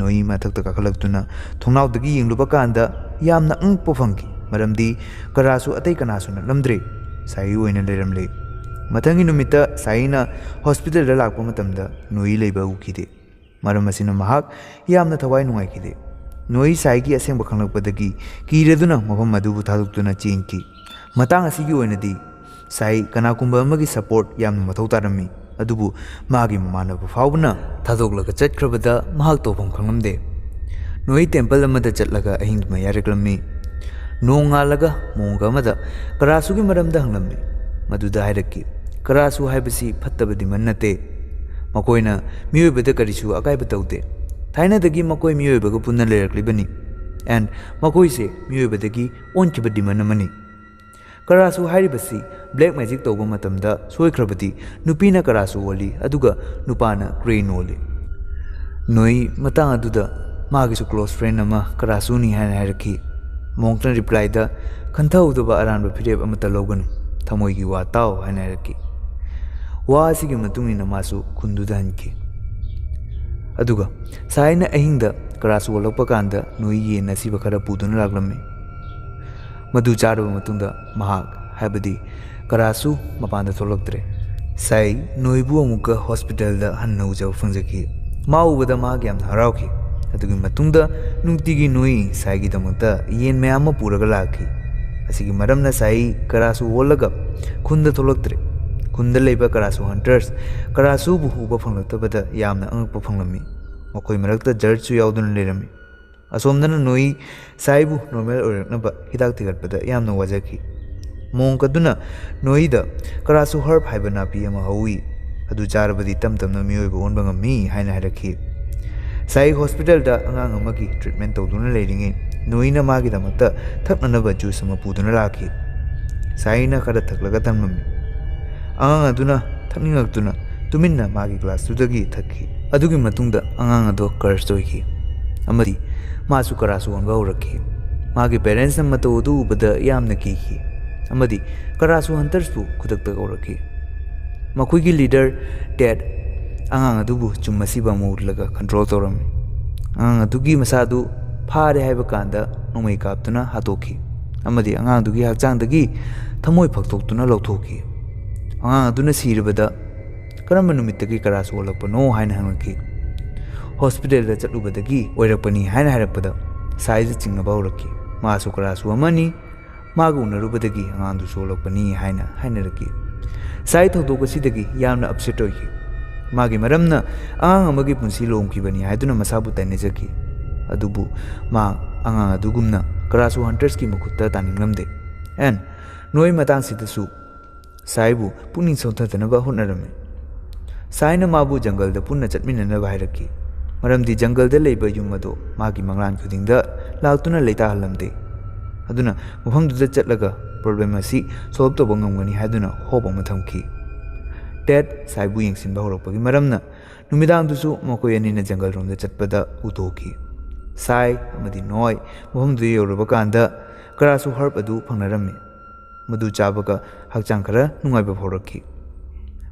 ꯅꯣꯏ ꯃꯊꯛꯇ ꯀꯥꯈꯠꯂꯛꯇꯨꯅ ꯊꯣꯡꯅꯥꯎꯗꯒꯤ ꯌꯦꯡꯂꯨꯕ ꯀꯥꯟꯗ ꯌꯥꯝꯅ ꯑꯉꯛꯄ ꯐꯪꯈꯤ, ꯃꯔꯝꯗꯤ ꯀꯔꯥꯁꯨ ꯑꯇꯩ ꯀꯅꯥꯁꯨ ꯅꯠꯂꯝꯗ꯭ꯔꯦ, ꯁꯥꯏ ꯑꯣꯏꯅ ꯂꯩꯔꯝꯂꯦ꯫ ꯃꯊꯪꯒꯤ ꯅꯨꯃꯤꯠꯇ ꯁꯥꯏꯅ ꯍꯣꯁꯄꯤꯇꯥꯜꯗ ꯂꯥꯛꯄ ꯃꯇꯝꯗ ꯅꯣꯏ ꯂꯩꯕ ꯎꯈꯤꯗꯦ꯫ ꯃꯔꯝ ꯑꯁꯤꯅ ꯃꯍꯥꯛ ꯌꯥꯝꯅ ꯊꯋꯥꯏ ꯅꯨꯡꯉꯥꯏꯈꯤꯗꯦ꯫ ꯅꯣꯏ ꯁꯥꯏꯒꯤ ꯑꯁꯦꯡꯕ ꯈꯪꯂꯛꯄꯗꯒꯤ ꯀꯤꯔꯗꯨꯅ ꯃꯐꯝ ꯑꯗꯨꯕꯨ ꯊꯥꯗꯣꯛꯇꯨꯅ ꯆꯦꯟꯈꯤ꯫ ꯃꯇꯥꯡ ꯑꯁꯤꯒꯤ ꯑꯣꯏꯅꯗꯤ ꯁꯥꯏ ꯀꯅꯥꯒꯨꯝꯕ ꯑꯃꯒꯤ ꯁꯄꯣꯔꯠ ꯌꯥꯝꯅ ꯃꯊꯧ ꯇꯥꯔꯝꯃꯤ, ꯑꯗꯨꯕꯨ ꯃꯥꯒꯤ ꯃꯃꯥꯟꯅꯕ ꯐꯥꯎꯕꯅ ꯊꯥꯗꯣꯛꯂꯒ ꯆꯠꯈ꯭ꯔꯕꯗ ꯃꯍꯥꯛ ꯇꯧꯐꯝ ꯈꯪꯂꯝꯗꯦ꯫ ꯅꯣꯏ ꯇꯦꯝꯄꯜ ꯑꯃꯗ ꯆꯠꯂꯒ ꯑꯍꯤꯡꯗꯨꯃ ꯌꯥꯔꯛꯂꯝꯃꯤ꯫ ꯅꯣꯡꯉꯥꯜꯂꯒ ꯃꯣꯡꯒ ꯑꯃꯗ ꯀꯔꯥꯁꯨꯒꯤ ꯃꯔꯝꯗ ꯍꯪꯂꯝꯃꯤ꯫ ꯃꯗꯨꯗ ꯍꯥꯏꯔꯛꯈꯤ, "ꯀꯔꯥꯁꯨ ꯍꯥꯏꯕꯁꯤ ꯐꯠꯇꯕ ꯗꯤꯃꯟ ꯅꯠꯇꯦ꯫ ꯃꯈꯣꯏꯅ ꯃꯤꯑꯣꯏꯕꯗ ꯀꯔꯤꯁꯨ ꯑꯀꯥꯏꯕ ꯇꯧꯗꯦ꯫ ꯊꯥꯏꯅꯗꯒꯤ ꯃꯈꯣꯏ ꯃꯤꯑꯣꯏꯕꯒ ꯄꯨꯟꯅ ꯂꯩꯔꯛꯂꯤꯕꯅꯤ꯫ ꯑꯦꯟ ꯃꯈꯣꯏꯁꯦ ꯃꯤꯑꯣꯏꯕꯗꯒꯤ ꯑꯣꯟꯈꯤꯕ ꯗꯤꯃꯟ ꯑꯃꯅꯤ꯫ ꯀꯔꯥꯁꯨ ꯍꯥꯏꯔꯤꯕꯁꯤ ꯕ꯭ꯂꯦꯛ ꯃꯦꯖꯤꯛ ꯇꯧꯕ ꯃꯇꯝꯗ ꯁꯣꯏꯈ꯭ꯔꯕꯗꯤ ꯅꯨꯄꯤꯅ ꯀꯔꯥꯁꯨ ꯑꯣꯜꯂꯤ, ꯑꯗꯨꯒ ꯅꯨꯄꯥꯅ ꯀ꯭ꯔꯦꯟ ꯑꯣꯜꯂꯤ꯫ ꯅꯣꯏ ꯃꯇꯥꯡ ꯑꯗꯨꯗ ꯃꯥꯒꯤꯁꯨ ꯀ꯭ꯂꯣꯁ ꯐ꯭ꯔꯦꯟ ꯑꯃ ꯀꯔꯥꯁꯨꯅꯤ ꯍꯥꯏꯅ ꯍꯥꯏꯔꯛꯈꯤ꯫ ꯃꯣꯡꯛꯅ ꯔꯤꯄ꯭ꯂꯥꯏꯗ, "ꯈꯟꯊꯍꯧꯗꯕ ꯑꯔꯥꯟꯕ ꯐꯤꯔꯦꯞ ꯑꯃꯠꯇ ꯂꯧꯒꯅꯨ, ꯊꯃꯣꯏꯒꯤ ꯋꯥ ꯇꯥꯎ" ꯍꯥꯏꯅ ꯍꯥꯏꯔꯛꯈꯤ꯫ ꯋꯥ ꯑꯁꯤꯒꯤ ꯃꯇꯨꯡ ꯏꯟꯅ ꯃꯥꯁꯨ ꯈꯨꯟꯗꯨꯗ ꯍꯟꯈꯤ꯫ ꯑꯗꯨꯒ ꯁꯥꯏꯅ ꯑꯍꯤꯡꯗ ꯀꯔꯥꯁꯨ ꯑꯣꯜꯂꯛꯄ ꯀꯥꯟꯗ ꯅꯣꯏ ꯌꯦꯟ ꯑꯁꯤꯕ ꯈꯔ ꯄꯨꯗꯨꯅ ꯂꯥꯛꯂꯝꯃꯤ꯫ ꯃꯗꯨ ꯆꯥꯔꯕ ꯃꯇꯨꯡꯗ ꯃꯍꯥꯛ, ꯍꯥꯏꯕꯗꯤ ꯀꯔꯥꯁꯨ, ꯃꯄꯥꯟꯗ ꯊꯣꯛꯂꯛꯇ꯭ꯔꯦ꯫ ꯁꯥꯏ ꯅꯣꯏꯕꯨ ꯑꯃꯨꯛꯀ ꯍꯣꯁꯄꯤꯇꯥꯜꯗ ꯍꯟꯅ ꯎꯖꯕ ꯐꯪꯖꯈꯤ꯫ ꯃꯥ ꯎꯕꯗ ꯃꯍꯥꯛ ꯌꯥꯝꯅ ꯍꯔꯥꯎꯈꯤ꯫ ꯑꯗꯨꯒꯤ ꯃꯇꯨꯡꯗ ꯅꯨꯡꯇꯤꯒꯤ ꯅꯣꯏ ꯁꯥꯏꯒꯤꯗꯃꯛꯇ ꯌꯦꯟ ꯃꯌꯥꯝ ꯑꯃ ꯄꯨꯔꯒ ꯂꯥꯛꯈꯤ꯫ ꯑꯁꯤꯒꯤ ꯃꯔꯝꯅ ꯁꯥꯏ ꯀꯔꯥꯁꯨ ꯑꯣꯜꯂꯒ ꯈꯨꯟꯗ ꯊꯣꯛꯂꯛꯇ꯭ꯔꯦ꯫ ꯈꯨꯟꯗ ꯂꯩꯕ ꯀꯔꯥꯁꯨ ꯍꯟꯇꯔꯁ ꯀꯔꯥꯁꯨꯕꯨ ꯎꯕ ꯐꯪꯂꯛꯇꯕꯗ ꯌꯥꯝꯅ ꯑꯉꯛꯄ ꯐꯪꯂꯝꯃꯤ꯫ ꯃꯈꯣꯏ ꯃꯔꯛꯇ ꯖꯔꯠꯁꯨ ꯌꯥꯎꯗꯨꯅ ꯂꯩꯔꯝꯃꯤ꯫ ꯑꯁꯣꯝꯗꯅ ꯅꯣꯏ ꯁꯥꯏꯕꯨ ꯅꯣꯔꯃꯦꯜ ꯑꯣꯏꯔꯛꯅꯕ ꯍꯤꯗꯥꯛ ꯊꯤꯒꯠꯄꯗ ꯌꯥꯝꯅ ꯋꯥꯖꯈꯤ꯫ ꯃꯣꯡꯛ ꯑꯗꯨꯅ ꯅꯣꯏꯗ ꯀꯔꯥꯁꯨ ꯍꯔꯕ ꯍꯥꯏꯕ ꯅꯥꯄꯤ ꯑꯃ ꯍꯧꯏ, ꯑꯗꯨ ꯆꯥꯔꯕꯗꯤ ꯇꯞ ꯇꯞꯅ ꯃꯤꯑꯣꯏꯕ ꯑꯣꯟꯕ ꯉꯝꯃꯤ ꯍꯥꯏꯅ ꯍꯥꯏꯔꯛꯈꯤ꯫ ꯁꯥꯏ ꯍꯣꯁꯄꯤꯇꯥꯜꯗ ꯑꯉꯥꯡ ꯑꯃꯒꯤ ꯇ꯭ꯔꯤꯠꯃꯦꯟ ꯇꯧꯗꯨꯅ ꯂꯩꯔꯤꯉꯩ ꯅꯣꯏꯅ ꯃꯥꯒꯤꯗꯃꯛꯇ ꯊꯛꯅꯅꯕ ꯖꯨꯁ ꯑꯃ ꯄꯨꯗꯨꯅ ꯂꯥꯛꯈꯤ꯫ ꯁꯥꯏꯅ ꯈꯔ ꯊꯛꯂꯒ ꯊꯝꯂꯝꯃꯤ꯫ ꯑꯉꯥꯡ ꯑꯗꯨꯅ ꯊꯛꯅꯤꯡꯉꯛꯇꯨꯅ ꯇꯨꯃꯤꯟꯅ ꯃꯥꯒꯤ ꯒ꯭ꯂꯥꯁꯇꯨꯗꯒꯤ ꯊꯛꯈꯤ꯫ ꯑꯗꯨꯒꯤ ꯃꯇꯨꯡꯗ ꯑꯉꯥꯡ ꯑꯗꯣ ꯀꯔꯁ ꯑꯣꯏꯈꯤ ꯑꯃꯗꯤ ꯃꯥꯁꯨ ꯀꯔꯥꯁꯨ ꯑꯣꯟꯕ ꯍꯧꯔꯛꯈꯤ꯫ ꯃꯥꯒꯤ ꯄꯦꯔꯦꯟꯁꯅ ꯃꯇꯧ ꯑꯗꯨ ꯎꯕꯗ ꯌꯥꯝꯅ ꯀꯤꯈꯤ꯫ ꯑꯃꯗꯤ ꯀꯔꯥꯁꯨ ꯍꯟꯇꯔꯁꯄꯨ ꯈꯨꯗꯛꯇ ꯀꯧꯔꯛꯈꯤ꯫ ꯃꯈꯣꯏꯒꯤ ꯂꯤꯗꯔ ꯇꯦꯠ ꯑꯉꯥꯡ ꯑꯗꯨꯕꯨ ꯆꯨꯝ ꯑꯁꯤꯕ ꯑꯃ ꯎꯠꯂꯒ ꯀꯟꯇ꯭ꯔꯣꯜ ꯇꯧꯔꯝꯃꯤ꯫ ꯑꯉꯥꯡ ꯑꯗꯨꯒꯤ ꯃꯁꯥꯗꯨ ꯐꯥꯔꯦ ꯍꯥꯏꯕ ꯀꯥꯟꯗ ꯅꯣꯡꯃꯩ ꯀꯥꯞꯇꯨꯅ ꯍꯥꯠꯇꯣꯛꯈꯤ ꯑꯃꯗꯤ ꯑꯉꯥꯡꯗꯨꯒꯤ ꯍꯛꯆꯥꯡꯗꯒꯤ ꯊꯃꯣꯏ ꯐꯛꯇꯣꯛꯇꯨꯅ ꯂꯧꯊꯣꯛꯈꯤ꯫ ꯑꯉꯥꯡ ꯑꯗꯨꯅ ꯁꯤꯔꯕꯗ "ꯀꯔꯝꯕ ꯅꯨꯃꯤꯠꯇꯒꯤ ꯀꯔꯥꯁꯨ ꯑꯣꯜꯂꯛꯄꯅꯣ?" ꯍꯥꯏꯅ ꯍꯪꯂꯛꯈꯤ꯫ "ꯍꯣꯁꯄꯤꯇꯥꯜꯗ ꯆꯠꯂꯨꯕꯗꯒꯤ ꯑꯣꯏꯔꯛꯄꯅꯤ" ꯍꯥꯏꯅ ꯍꯥꯏꯔꯛꯄꯗ ꯁꯥꯏꯗ ꯆꯤꯡꯅꯕ ꯍꯧꯔꯛꯈꯤ꯫ ꯃꯥꯁꯨ ꯀꯔꯥꯁꯨ ꯑꯃꯅꯤ, ꯃꯥꯒ ꯎꯅꯔꯨꯕꯗꯒꯤ ꯑꯉꯥꯡꯗꯨꯁꯨ ꯑꯣꯜꯂꯛꯄꯅꯤ ꯍꯥꯏꯅ ꯍꯥꯏꯅꯔꯛꯈꯤ꯫ ꯁꯥꯏ ꯊꯧꯗꯣꯛ ꯑꯁꯤꯗꯒꯤ ꯌꯥꯝꯅ ꯑꯞꯁꯦꯠ ꯑꯣꯏꯈꯤ꯫ ꯃꯥꯒꯤ ꯃꯔꯝꯅ ꯑꯉꯥꯡ ꯑꯃꯒꯤ ꯄꯨꯟꯁꯤ ꯂꯣꯝꯈꯤꯕꯅꯤ ꯍꯥꯏꯗꯨꯅ ꯃꯁꯥꯕꯨ ꯇꯥꯏꯅꯖꯈꯤ꯫ ꯑꯗꯨꯕꯨ ꯃꯥ ꯑꯉꯥꯡ ꯑꯗꯨꯒꯨꯝꯅ ꯀꯔꯥꯁꯨ ꯍꯟꯇꯔꯁꯀꯤ ꯃꯈꯨꯠꯇ ꯇꯥꯅꯤꯡꯂꯝꯗꯦ꯫ ꯑꯦꯟ ꯅꯣꯏ ꯃꯇꯥꯡꯁꯤꯗꯁꯨ ꯁꯥꯏꯕꯨ ꯄꯨꯛꯅꯤꯡ ꯁꯣꯟꯊꯗꯅꯕ ꯍꯣꯠꯅꯔꯝꯃꯤ꯫ ꯁꯥꯏꯅ ꯃꯥꯕꯨ ꯖꯪꯒꯜꯗ ꯄꯨꯟꯅ ꯆꯠꯃꯤꯟꯅꯅꯕ ꯍꯥꯏꯔꯛꯈꯤ, ꯃꯔꯝꯗꯤ ꯖꯪꯒꯜꯗ ꯂꯩꯕ ꯌꯨꯝ ꯑꯗꯨ ꯃꯥꯒꯤ ꯃꯪꯂꯥꯟ ꯈꯨꯗꯤꯡꯗ ꯂꯥꯛꯇꯨꯅ ꯂꯩꯇꯥꯍꯜꯂꯝꯗꯦ꯫ ꯑꯗꯨꯅ ꯃꯐꯝꯗꯨꯗ ꯆꯠꯂꯒ ꯄ꯭ꯔꯣꯕ꯭ꯂꯦꯝ ꯑꯁꯤ ꯁꯣꯜꯕ ꯇꯧꯕ ꯉꯝꯒꯅꯤ ꯍꯥꯏꯗꯨꯅ ꯍꯣꯞ ꯑꯃ ꯊꯝꯈꯤ꯫ ꯇꯦꯠ ꯁꯥꯏꯕꯨ ꯌꯦꯡꯁꯤꯟꯕ ꯍꯧꯔꯛꯄꯒꯤ ꯃꯔꯝꯅ ꯅꯨꯃꯤꯗꯥꯡꯗꯨꯁꯨ ꯃꯈꯣꯏ ꯑꯅꯤꯅ ꯖꯪꯒꯜ ꯔꯣꯝꯗ ꯆꯠꯄꯗ ꯎꯊꯣꯛꯈꯤ꯫ ꯁꯥꯏ ꯑꯃꯗꯤ ꯅꯣꯏ ꯃꯐꯝꯗꯨꯗ ꯌꯧꯔꯕ ꯀꯥꯟꯗ ꯀꯔꯥꯁꯨ ꯍꯔꯕ ꯑꯗꯨ ꯐꯪꯅꯔꯝꯃꯤ꯫ ꯃꯗꯨ ꯆꯥꯕꯒ ꯍꯛꯆꯥꯡ ꯈꯔ ꯅꯨꯡꯉꯥꯏꯕ ꯐꯥꯎꯔꯛꯈꯤ꯫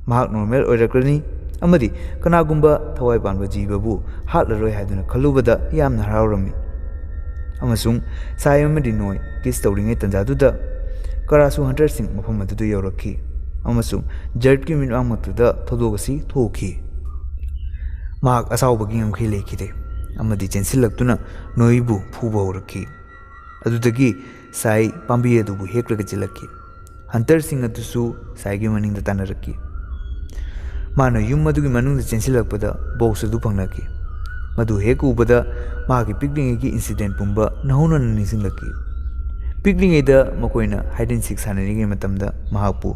ꯃꯍꯥꯛ ꯅꯣꯔꯃꯦꯜ ꯑꯣꯏꯔꯛꯂꯅꯤ ꯑꯃꯗꯤ ꯀꯅꯥꯒꯨꯝꯕ ꯊꯋꯥꯏ ꯄꯥꯟꯕ ꯖꯤꯕꯕꯨ ꯍꯥꯠꯂꯔꯣꯏ ꯍꯥꯏꯗꯨꯅ ꯈꯜꯂꯨꯕꯗ ꯌꯥꯝꯅ ꯍꯔꯥꯎꯔꯝꯃꯤ꯫ ꯑꯃꯁꯨꯡ ꯁꯥꯏ ꯑꯃꯗꯤ ꯅꯣꯏ ꯀꯤꯁ ꯇꯧꯔꯤꯉꯩ ꯇꯥꯟꯖꯥꯗꯨꯗ ꯀꯔꯥꯁꯨ ꯍꯟꯇꯔꯁꯤꯡ ꯃꯐꯝ ꯑꯗꯨꯗ ꯌꯧꯔꯛꯈꯤ ꯑꯃꯁꯨꯡ ꯖꯔꯠꯀꯤ ꯃꯤꯠꯃꯥꯡꯃꯛꯇꯗ ꯊꯧꯗꯣꯛ ꯑꯁꯤ ꯊꯣꯛꯈꯤ꯫ ꯃꯍꯥꯛ ꯑꯁꯥꯎꯕꯒꯤ ꯉꯝꯈꯩ ꯂꯩꯈꯤꯗꯦ ꯑꯃꯗꯤ ꯆꯦꯟꯁꯤꯜꯂꯛꯇꯨꯅ ꯅꯣꯏꯕꯨ ꯐꯨꯕ ꯍꯧꯔꯛꯈꯤ꯫ ꯑꯗꯨꯗꯒꯤ ꯁꯥꯏ ꯄꯥꯝꯕꯤ ꯑꯗꯨꯕꯨ ꯍꯦꯛꯂꯒ ꯆꯦꯜꯂꯛꯈꯤ꯫ ꯍꯟꯇꯔꯁꯤꯡ ꯑꯗꯨꯁꯨ ꯁꯥꯏꯒꯤ ꯃꯅꯤꯡꯗ ꯇꯥꯟꯅꯔꯛꯈꯤ꯫ ꯃꯥꯅ ꯌꯨꯝ ꯑꯗꯨꯒꯤ ꯃꯅꯨꯡꯗ ꯆꯦꯟꯁꯤꯜꯂꯛꯄꯗ ꯕꯣꯛꯁ ꯑꯗꯨ ꯐꯪꯂꯛꯈꯤ꯫ ꯃꯗꯨ ꯍꯦꯛ ꯎꯕꯗ ꯃꯍꯥꯛꯀꯤ ꯄꯤꯛꯂꯤꯉꯩꯒꯤ ꯏꯟꯁꯤꯗꯦꯟ ꯄꯨꯝꯕ ꯅꯧꯍꯧꯅꯅ ꯅꯤꯡꯁꯤꯡꯂꯛꯈꯤ꯫ ꯄꯤꯛꯂꯤꯉꯩꯗ ꯃꯈꯣꯏꯅ ꯍꯥꯏꯗ ꯑꯦꯟ ꯁꯤꯛ ꯁꯥꯟꯅꯔꯤꯉꯩ ꯃꯇꯝꯗ ꯃꯍꯥꯛꯄꯨ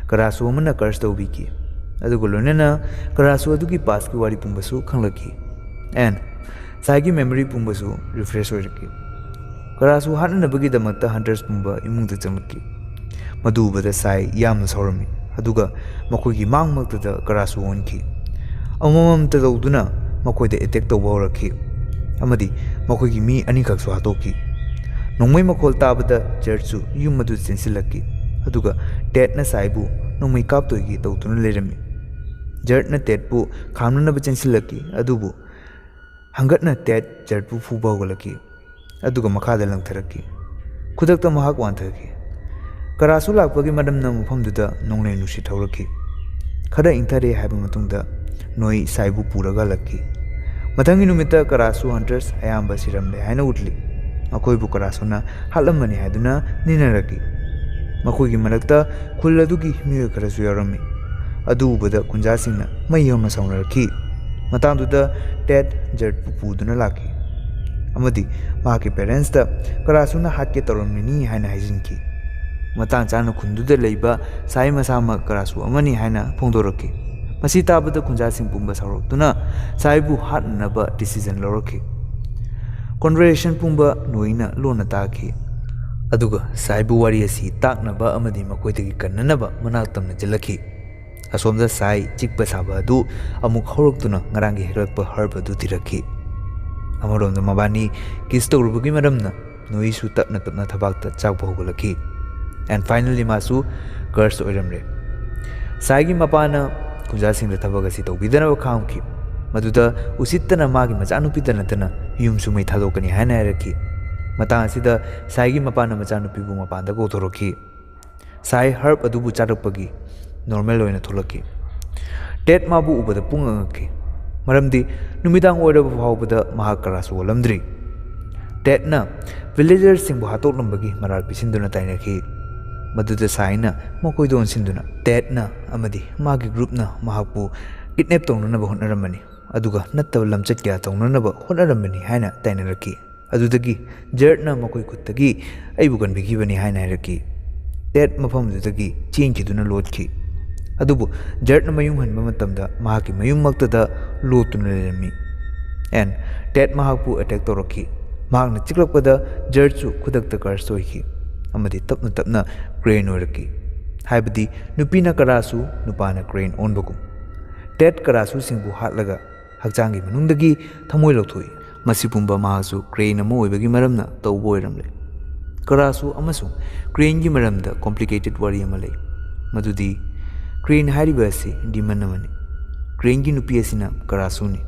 ꯀꯔꯥꯁꯨ ꯑꯃꯅ ꯀꯔꯁ ꯇꯧꯕꯤꯈꯤ꯫ ꯑꯗꯨꯒ ꯂꯣꯏꯅꯅ ꯀꯔꯥꯁꯨ ꯑꯗꯨꯒꯤ ꯄꯥꯁꯀꯤ ꯋꯥꯔꯤ ꯄꯨꯝꯕꯁꯨ ꯈꯪꯂꯛꯈꯤ꯫ ꯑꯦꯟ ꯁꯥꯏꯒꯤ ꯃꯦꯃꯣꯔꯤ ꯄꯨꯝꯕꯁꯨ ꯔꯤꯐ꯭ꯔꯦꯁ ꯑꯣꯏꯔꯛꯈꯤ꯫ ꯀꯔꯥꯁꯨ ꯍꯥꯠꯅꯅꯕꯒꯤꯗꯃꯛꯇ ꯍꯟꯇꯔꯁ ꯄꯨꯝꯕ ꯏꯃꯨꯡꯗ ꯆꯪꯂꯛꯈꯤ꯫ ꯃꯗꯨ ꯎꯕꯗ ꯁꯥꯏ ꯌꯥꯝꯅ ꯁꯥꯎꯔꯝꯃꯤ, ꯑꯗꯨꯒ ꯃꯈꯣꯏꯒꯤ ꯃꯥꯡꯃꯛꯇꯗ ꯀꯔꯥꯁꯨ ꯑꯣꯟꯈꯤ꯫ ꯑꯃꯃꯝꯇ ꯇꯧꯗꯨꯅ ꯃꯈꯣꯏꯗ ꯑꯦꯇꯦꯛ ꯇꯧꯕ ꯍꯧꯔꯛꯈꯤ ꯑꯃꯗꯤ ꯃꯈꯣꯏꯒꯤ ꯃꯤ ꯑꯅꯤꯈꯛꯁꯨ ꯍꯥꯠꯇꯣꯛꯈꯤ꯫ ꯅꯣꯡꯃꯩ ꯃꯈꯣꯜ ꯇꯥꯕꯗ ꯖꯔꯠꯁꯨ ꯌꯨꯝ ꯑꯗꯨ ꯆꯦꯟꯁꯤꯜꯂꯛꯈꯤ, ꯑꯗꯨꯒ ꯇꯦꯠꯅ ꯁꯥꯏꯕꯨ ꯅꯣꯡꯃꯩ ꯀꯥꯞꯇꯣꯏꯒꯤ ꯇꯧꯗꯨꯅ ꯂꯩꯔꯝꯃꯤ꯫ ꯖꯔꯠꯅ ꯇꯦꯠꯄꯨ ꯈꯥꯝꯅꯅꯕ ꯆꯦꯟꯁꯤꯜꯂꯛꯈꯤ, ꯑꯗꯨꯕꯨ ꯍꯪꯒꯠꯅ ꯇꯦꯠ ꯖꯔꯠꯄꯨ ꯐꯨꯕ ꯍꯧꯒꯠꯂꯛꯈꯤ, ꯑꯗꯨꯒ ꯃꯈꯥꯗ ꯂꯪꯊꯔꯛꯈꯤ꯫ ꯈꯨꯗꯛꯇ ꯃꯍꯥꯛ ꯋꯥꯟꯊꯈꯤ꯫ ꯀꯔꯥꯁꯨ ꯂꯥꯛꯄꯒꯤ ꯃꯔꯝꯅ ꯃꯐꯝꯗꯨꯗ ꯅꯣꯡꯂꯩ ꯅꯨꯡꯁꯤꯠ ꯍꯧꯔꯛꯈꯤ꯫ ꯈꯔ ꯏꯪꯊꯔꯦ ꯍꯥꯏꯕ ꯃꯇꯨꯡꯗ ꯅꯣꯏ ꯁꯥꯏꯕꯨ ꯄꯨꯔꯒ ꯍꯜꯂꯛꯈꯤ꯫ ꯃꯊꯪꯒꯤ ꯅꯨꯃꯤꯠꯇ ꯀꯔꯥꯁꯨ ꯍꯟꯇꯔꯁ ꯑꯌꯥꯝꯕ ꯁꯤꯔꯝꯂꯦ ꯍꯥꯏꯅ ꯎꯠꯂꯤ꯫ ꯃꯈꯣꯏꯕꯨ ꯀꯔꯥꯁꯨꯅ ꯍꯥꯠꯂꯝꯕꯅꯤ ꯍꯥꯏꯗꯨꯅ ꯅꯤꯅꯔꯛꯈꯤ꯫ ꯃꯈꯣꯏꯒꯤ ꯃꯔꯛꯇ ꯈꯨꯜ ꯑꯗꯨꯒꯤ ꯃꯤꯑꯣꯏ ꯈꯔꯁꯨ ꯌꯥꯎꯔꯝꯃꯤ꯫ ꯑꯗꯨ ꯎꯕꯗ ꯈꯨꯟꯖꯥꯁꯤꯡꯅ ꯃꯩ ꯍꯧꯅ ꯁꯥꯎꯅꯔꯛꯈꯤ꯫ ꯃꯇꯥꯡꯗꯨꯗ ꯇꯦꯠ ꯖꯔꯠꯄꯨ ꯄꯨꯗꯨꯅ ꯂꯥꯛꯈꯤ ꯑꯃꯗꯤ ꯃꯍꯥꯛꯀꯤ ꯄꯦꯔꯦꯟꯁꯇ ꯀꯔꯥꯁꯨꯅ ꯍꯥꯠꯀꯦ ꯇꯧꯔꯝꯃꯤꯅꯤ ꯍꯥꯏꯅ ꯍꯥꯏꯖꯤꯟꯈꯤ꯫ ꯃꯇꯥꯡ ꯆꯥꯅ ꯈꯨꯟꯗꯨꯗ ꯂꯩꯕ ꯁꯥꯏ ꯃꯁꯥꯃꯛ ꯀꯔꯥꯁꯨ ꯑꯃꯅꯤ ꯍꯥꯏꯅ ꯐꯣꯡꯗꯣꯔꯛꯈꯤ꯫ ꯃꯁꯤ ꯇꯥꯕꯗ ꯈꯨꯟꯖꯥꯁꯤꯡ ꯄꯨꯝꯕ ꯁꯥꯎꯔꯛꯇꯨꯅ ꯁꯥꯏꯕꯨ ꯍꯥꯠꯅꯅꯕ ꯗꯤꯁꯤꯖꯟ ꯂꯧꯔꯛꯈꯤ꯫ ꯀꯣꯟꯚꯔꯁꯦꯁꯟ ꯄꯨꯝꯕ ꯅꯣꯏꯅ ꯂꯣꯟꯅ ꯇꯥꯈꯤ꯫ ꯑꯗꯨꯒ ꯁꯥꯏꯕꯨ ꯋꯥꯔꯤ ꯑꯁꯤ ꯇꯥꯛꯅꯕ ꯑꯃꯗꯤ ꯃꯈꯣꯏꯗꯒꯤ ꯀꯟꯅꯅꯕ ꯃꯅꯥꯛ ꯇꯝꯅ ꯆꯦꯜꯂꯛꯈꯤ꯫ ꯑꯁꯣꯝꯗ ꯁꯥꯏ ꯆꯤꯛꯄ ꯁꯥꯕ ꯑꯗꯨ ꯑꯃꯨꯛ ꯍꯧꯔꯛꯇꯨꯅ ꯉꯔꯥꯡꯒꯤ ꯍꯦꯛꯂꯛꯄ ꯍꯔꯕ ꯑꯗꯨ ꯊꯤꯔꯛꯈꯤ꯫ ꯑꯃꯔꯣꯝꯗ ꯃꯕꯥꯅꯤ ꯀꯤꯁ ꯇꯧꯔꯨꯕꯒꯤ ꯃꯔꯝꯅ ꯅꯣꯏꯁꯨ ꯇꯞꯅ ꯇꯞꯅ ꯊꯕꯥꯛꯇ ꯆꯥꯛꯄ ꯍꯧꯒꯠꯂꯛꯈꯤ꯫ ꯑꯦꯟ ꯐꯥꯏꯅꯦꯜꯂꯤ ꯃꯥꯁꯨ ꯀꯔꯁ ꯑꯣꯏꯔꯝꯂꯦ꯫ ꯁꯥꯏꯒꯤ ꯃꯄꯥꯅ ꯈꯨꯟꯖꯥꯁꯤꯡꯗ ꯊꯕꯛ ꯑꯁꯤ ꯇꯧꯕꯤꯗꯅꯕ ꯈꯥꯝꯈꯤ꯫ ꯃꯗꯨꯗ ꯎꯁꯤꯠꯇꯅ ꯃꯥꯒꯤ ꯃꯆꯥꯅꯨꯄꯤꯗ ꯅꯠꯇꯅ ꯌꯨꯝꯁꯨ ꯃꯩ ꯊꯥꯗꯣꯛꯀꯅꯤ ꯍꯥꯏꯅ ꯍꯥꯏꯔꯛꯈꯤ꯫ ꯃꯇꯥꯡ ꯑꯁꯤꯗ ꯁꯥꯏꯒꯤ ꯃꯄꯥꯅ ꯃꯆꯥꯅꯨꯄꯤꯕꯨ ꯃꯄꯥꯟꯗ ꯀꯧꯊꯣꯔꯛꯈꯤ꯫ ꯁꯥꯏ ꯍꯔꯕ ꯑꯗꯨꯕꯨ ꯆꯥꯔꯛꯄꯒꯤ ꯅꯣꯔꯃꯦꯜ ꯑꯣꯏꯅ ꯊꯣꯛꯂꯛꯈꯤ꯫ ꯇꯦꯠ ꯃꯥꯕꯨ ꯎꯕꯗ ꯄꯨꯡꯉꯛ ꯉꯛꯈꯤ, ꯃꯔꯝꯗꯤ ꯅꯨꯃꯤꯗꯥꯡ ꯑꯣꯏꯔꯕ ꯐꯥꯎꯕꯗ ꯃꯍꯥꯛ ꯀꯔꯥꯁꯨ ꯑꯣꯜꯂꯝꯗ꯭ꯔꯤ꯫ ꯇꯦꯠꯅ ꯚꯤꯂꯦꯖꯔꯁꯤꯡꯕꯨ ꯍꯥꯠꯇꯣꯛꯂꯝꯕꯒꯤ ꯃꯔꯥꯜ ꯄꯤꯁꯤꯟꯗꯨꯅ ꯇꯥꯏꯅꯈꯤ꯫ ꯃꯗꯨꯗ ꯁꯥꯏꯅ ꯃꯈꯣꯏꯗ ꯑꯣꯟꯁꯤꯟꯗꯨꯅ ꯇꯦꯠꯅ ꯑꯃꯗꯤ ꯃꯥꯒꯤ ꯒ꯭ꯔꯨꯞꯅ ꯃꯍꯥꯛꯄꯨ ꯀꯤꯗꯅꯦꯞ ꯇꯧꯅꯅꯕ ꯍꯣꯠꯅꯔꯝꯕꯅꯤ, ꯑꯗꯨꯒ ꯅꯠꯇꯕ ꯂꯝꯆꯠ ꯀꯌꯥ ꯇꯧꯅꯅꯕ ꯍꯣꯠꯅꯔꯝꯕꯅꯤ ꯍꯥꯏꯅ ꯇꯥꯏꯅꯔꯛꯈꯤ꯫ ꯑꯗꯨꯗꯒꯤ ꯖꯔꯠꯅ ꯃꯈꯣꯏ ꯈꯨꯠꯇꯒꯤ ꯑꯩꯕꯨ ꯀꯟꯕꯤꯈꯤꯕꯅꯤ ꯍꯥꯏꯅ ꯍꯥꯏꯔꯛꯈꯤ꯫ ꯇꯦꯠ ꯃꯐꯝꯗꯨꯗꯒꯤ ꯆꯦꯟꯈꯤꯗꯨꯅ ꯂꯣꯠꯈꯤ꯫ ꯑꯗꯨꯕꯨ ꯖꯔꯠꯅ ꯃꯌꯨꯝ ꯍꯟꯕ ꯃꯇꯝꯗ ꯃꯍꯥꯛꯀꯤ ꯃꯌꯨꯝꯃꯛꯇꯗ ꯂꯣꯠꯇꯨꯅ ꯂꯩꯔꯝꯃꯤ꯫ ꯑꯦꯟ ꯇꯦꯠ ꯃꯍꯥꯛꯄꯨ ꯑꯦꯇꯦꯛ ꯇꯧꯔꯛꯈꯤ꯫ ꯃꯍꯥꯛꯅ ꯆꯤꯛꯂꯛꯄꯗ ꯖꯔꯠꯁꯨ ꯈꯨꯗꯛꯇ ꯀꯔꯁ ꯑꯣꯏꯈꯤ ꯑꯃꯗꯤ ꯇꯞꯅ ꯇꯞꯅ ꯀ꯭ꯔꯦꯟ ꯑꯣꯏꯔꯛꯈꯤ꯫ ꯍꯥꯏꯕꯗꯤ ꯅꯨꯄꯤꯅ ꯀꯔꯥꯁꯨ, ꯅꯨꯄꯥꯅ ꯀ꯭ꯔꯦꯟ ꯑꯣꯟꯕꯒꯨꯝ꯫ ꯇꯦꯠ ꯀꯔꯥꯁꯨꯁꯤꯡꯕꯨ ꯍꯥꯠꯂꯒ ꯍꯛꯆꯥꯡꯒꯤ ꯃꯅꯨꯡꯗꯒꯤ ꯊꯃꯣꯏ ꯂꯧꯊꯣꯛꯏ꯫ ꯃꯁꯤ ꯄꯨꯝꯕ ꯃꯍꯥꯛꯁꯨ ꯀ꯭ꯔꯦꯟ ꯑꯃ ꯑꯣꯏꯕꯒꯤ ꯃꯔꯝꯅ ꯇꯧꯕ ꯑꯣꯏꯔꯝꯂꯦ꯫ ꯀꯔꯥꯁꯨ ꯑꯃꯁꯨꯡ ꯀ꯭ꯔꯦꯟꯒꯤ ꯃꯔꯝꯗ complicated ꯋꯥꯔꯤ ꯑꯃ ꯂꯩ, ꯃꯗꯨꯗꯤ ꯀ꯭ꯔꯦꯟ ꯍꯥꯏꯔꯤꯕ ꯑꯁꯤ demon ꯑꯃꯅꯤ꯫ ꯀ꯭ꯔꯦꯟꯒꯤ ꯅꯨꯄꯤ ꯑꯁꯤꯅ ꯀꯔꯥꯁꯨꯅꯤ꯫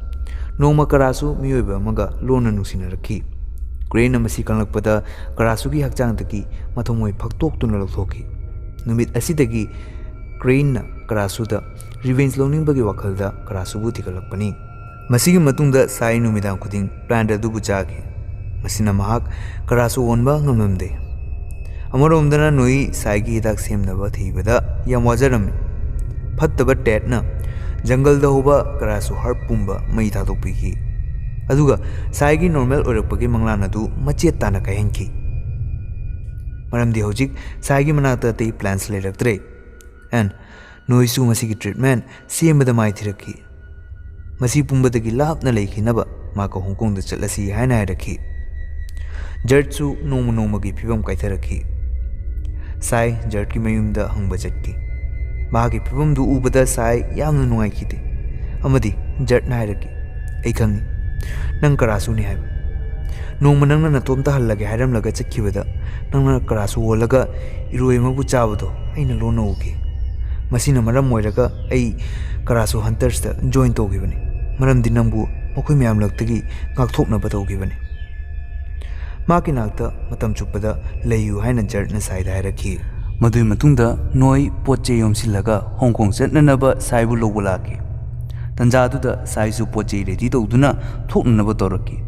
ꯅꯣꯡꯃ ꯀꯔꯥꯁꯨ ꯃꯤꯑꯣꯏꯕ ꯑꯃꯒ ꯂꯣꯟꯅ ꯅꯨꯡꯁꯤꯅꯔꯛꯈꯤ꯫ ꯀ꯭ꯔꯦꯟꯅ ꯃꯁꯤ ꯈꯪꯂꯛꯄꯗ ꯀꯔꯥꯁꯨꯒꯤ ꯍꯛꯆꯥꯡꯗꯒꯤ ꯃꯊꯃꯣꯏ ꯐꯛꯇꯣꯛꯇꯨꯅ ꯂꯧꯊꯣꯛꯈꯤ꯫ ꯅꯨꯃꯤꯠ ꯑꯁꯤꯗꯒꯤ ꯀ꯭ꯔꯦꯟꯅ ꯀꯔꯥꯁꯨꯗ revenge ꯂꯧꯅꯤꯡꯕꯒꯤ ꯋꯥꯈꯜꯗ ꯀꯔꯥꯁꯨꯕꯨ ꯊꯤꯒꯠꯂꯛꯄꯅꯤ꯫ ꯃꯁꯤꯒꯤ ꯃꯇꯨꯡꯗ ꯁꯥꯏ ꯅꯨꯃꯤꯗꯥꯡ ꯈꯨꯗꯤꯡ plant ꯑꯗꯨꯕꯨ ꯆꯥꯈꯤ꯫ ꯃꯁꯤꯅ ꯃꯍꯥꯛ ꯀꯔꯥꯁꯨ ꯑꯣꯟꯕ ꯉꯝꯂꯝꯗꯦ꯫ ꯑꯃꯔꯣꯝꯗꯅ ꯅꯣꯏ ꯁꯥꯏꯒꯤ ꯍꯤꯗꯥꯛ ꯁꯦꯝꯅꯕ ꯊꯤꯕꯗ ꯌꯥꯝ ꯋꯥꯖꯔꯝꯃꯤ꯫ ꯐꯠꯇꯕ ꯇꯦꯠꯅ ꯖꯪꯒꯜꯗ ꯍꯧꯕ ꯀꯔꯥꯁꯨ herb ꯄꯨꯝꯕ ꯃꯩ ꯊꯥꯗꯣꯛꯄꯤꯈꯤ꯫ ꯑꯗꯨꯒ ꯁꯥꯏꯒꯤ normal ꯑꯣꯏꯔꯛꯄꯒꯤ ꯃꯪꯂꯥꯟ ꯑꯗꯨ ꯃꯆꯦꯠ ꯇꯥꯅ ꯀꯥꯏꯍꯟꯈꯤ꯫ ꯃꯔꯝꯗꯤ ꯍꯧꯖꯤꯛ ꯁꯥꯏꯒꯤ ꯃꯅꯥꯛꯇ ꯑꯇꯩ plants ꯂꯩꯔꯛꯇ꯭ꯔꯦ꯫ And ꯅꯣꯏꯁꯨ ꯃꯁꯤꯒꯤ treatment ꯁꯦꯝꯕꯗ ꯃꯥꯏꯊꯤꯔꯛꯈꯤ꯫ ꯃꯁꯤ ꯄꯨꯝꯕꯗꯒꯤ ꯂꯥꯞꯅ ꯂꯩꯈꯤꯅꯕ ꯃꯍꯥꯛꯀ ꯍꯣꯡꯀꯣꯡꯗ ꯆꯠꯂꯁꯤ ꯍꯥꯏꯅ ꯍꯥꯏꯔꯛꯈꯤ꯫ ꯖꯔꯠꯁꯨ ꯅꯣꯡꯃ ꯅꯣꯡꯃꯒꯤ ꯐꯤꯕꯝ ꯀꯥꯏꯊꯔꯛꯈꯤ꯫ ꯁꯥꯏ ꯖꯔꯠꯀꯤ ꯃꯌꯨꯝꯗ ꯍꯪꯕ ꯆꯠꯈꯤ꯫ ꯃꯍꯥꯛꯀꯤ ꯐꯤꯕꯝꯗꯨ ꯎꯕꯗ ꯁꯥꯏ ꯌꯥꯝꯅ ꯅꯨꯡꯉꯥꯏꯈꯤꯗꯦ ꯑꯃꯗꯤ ꯖꯔꯠꯅ ꯍꯥꯏꯔꯛꯈꯤ, "ꯑꯩ ꯈꯪꯏ, ꯅꯪ ꯀꯔꯥꯁꯨꯅꯤ ꯍꯥꯏꯕ꯫ ꯅꯣꯡꯃ ꯅꯪꯅ ꯅꯇꯣꯝꯇ ꯍꯜꯂꯒꯦ ꯍꯥꯏꯔꯝꯂꯒ ꯆꯠꯈꯤꯕꯗ ꯅꯪꯅ ꯀꯔꯥꯁꯨ ꯑꯣꯜꯂꯒ ꯏꯔꯣꯏ ꯑꯃꯕꯨ ꯆꯥꯕꯗꯣ ꯑꯩꯅ ꯂꯣꯟꯅ ꯎꯈꯤ꯫ ꯃꯁꯤꯅ ꯃꯔꯝ ꯑꯣꯏꯔꯒ ꯑꯩ ꯀꯔꯥꯁꯨ ꯍꯟꯇꯔꯁꯇ join ꯇꯧꯈꯤꯕꯅꯤ, ꯃꯔꯝꯗꯤ ꯅꯪꯕꯨ ꯃꯈꯣꯏ ꯃꯌꯥꯝꯂꯛꯇꯒꯤ ꯉꯥꯛꯊꯣꯛꯅꯕ ꯇꯧꯈꯤꯕꯅꯤ꯫" ꯃꯍꯥꯛꯀꯤ ꯅꯥꯛꯇ ꯃꯇꯝ ꯆꯨꯞꯄꯗ ꯂꯩꯌꯨ ꯍꯥꯏꯅ ꯖꯔꯠꯅ ꯁꯥꯏꯗ ꯍꯥꯏꯔꯛꯈꯤ꯫ ꯃꯗꯨꯒꯤ ꯃꯇꯨꯡꯗ ꯅꯣꯏ ꯄꯣꯠ ꯆꯩ ꯌꯣꯝꯁꯤꯜꯂꯒ ꯍꯣꯡꯀꯣꯡ ꯆꯠꯅꯅꯕ ꯁꯥꯏꯕꯨ ꯂꯧꯕ ꯂꯥꯛꯈꯤ꯫ ꯇꯟꯖꯥꯗꯨꯗ ꯁꯥꯏꯁꯨ ꯄꯣꯠ ꯆꯩ ready ꯇꯧꯗꯨꯅ ꯊꯣꯛꯅꯅꯕ ꯇꯧꯔꯛꯈꯤ꯫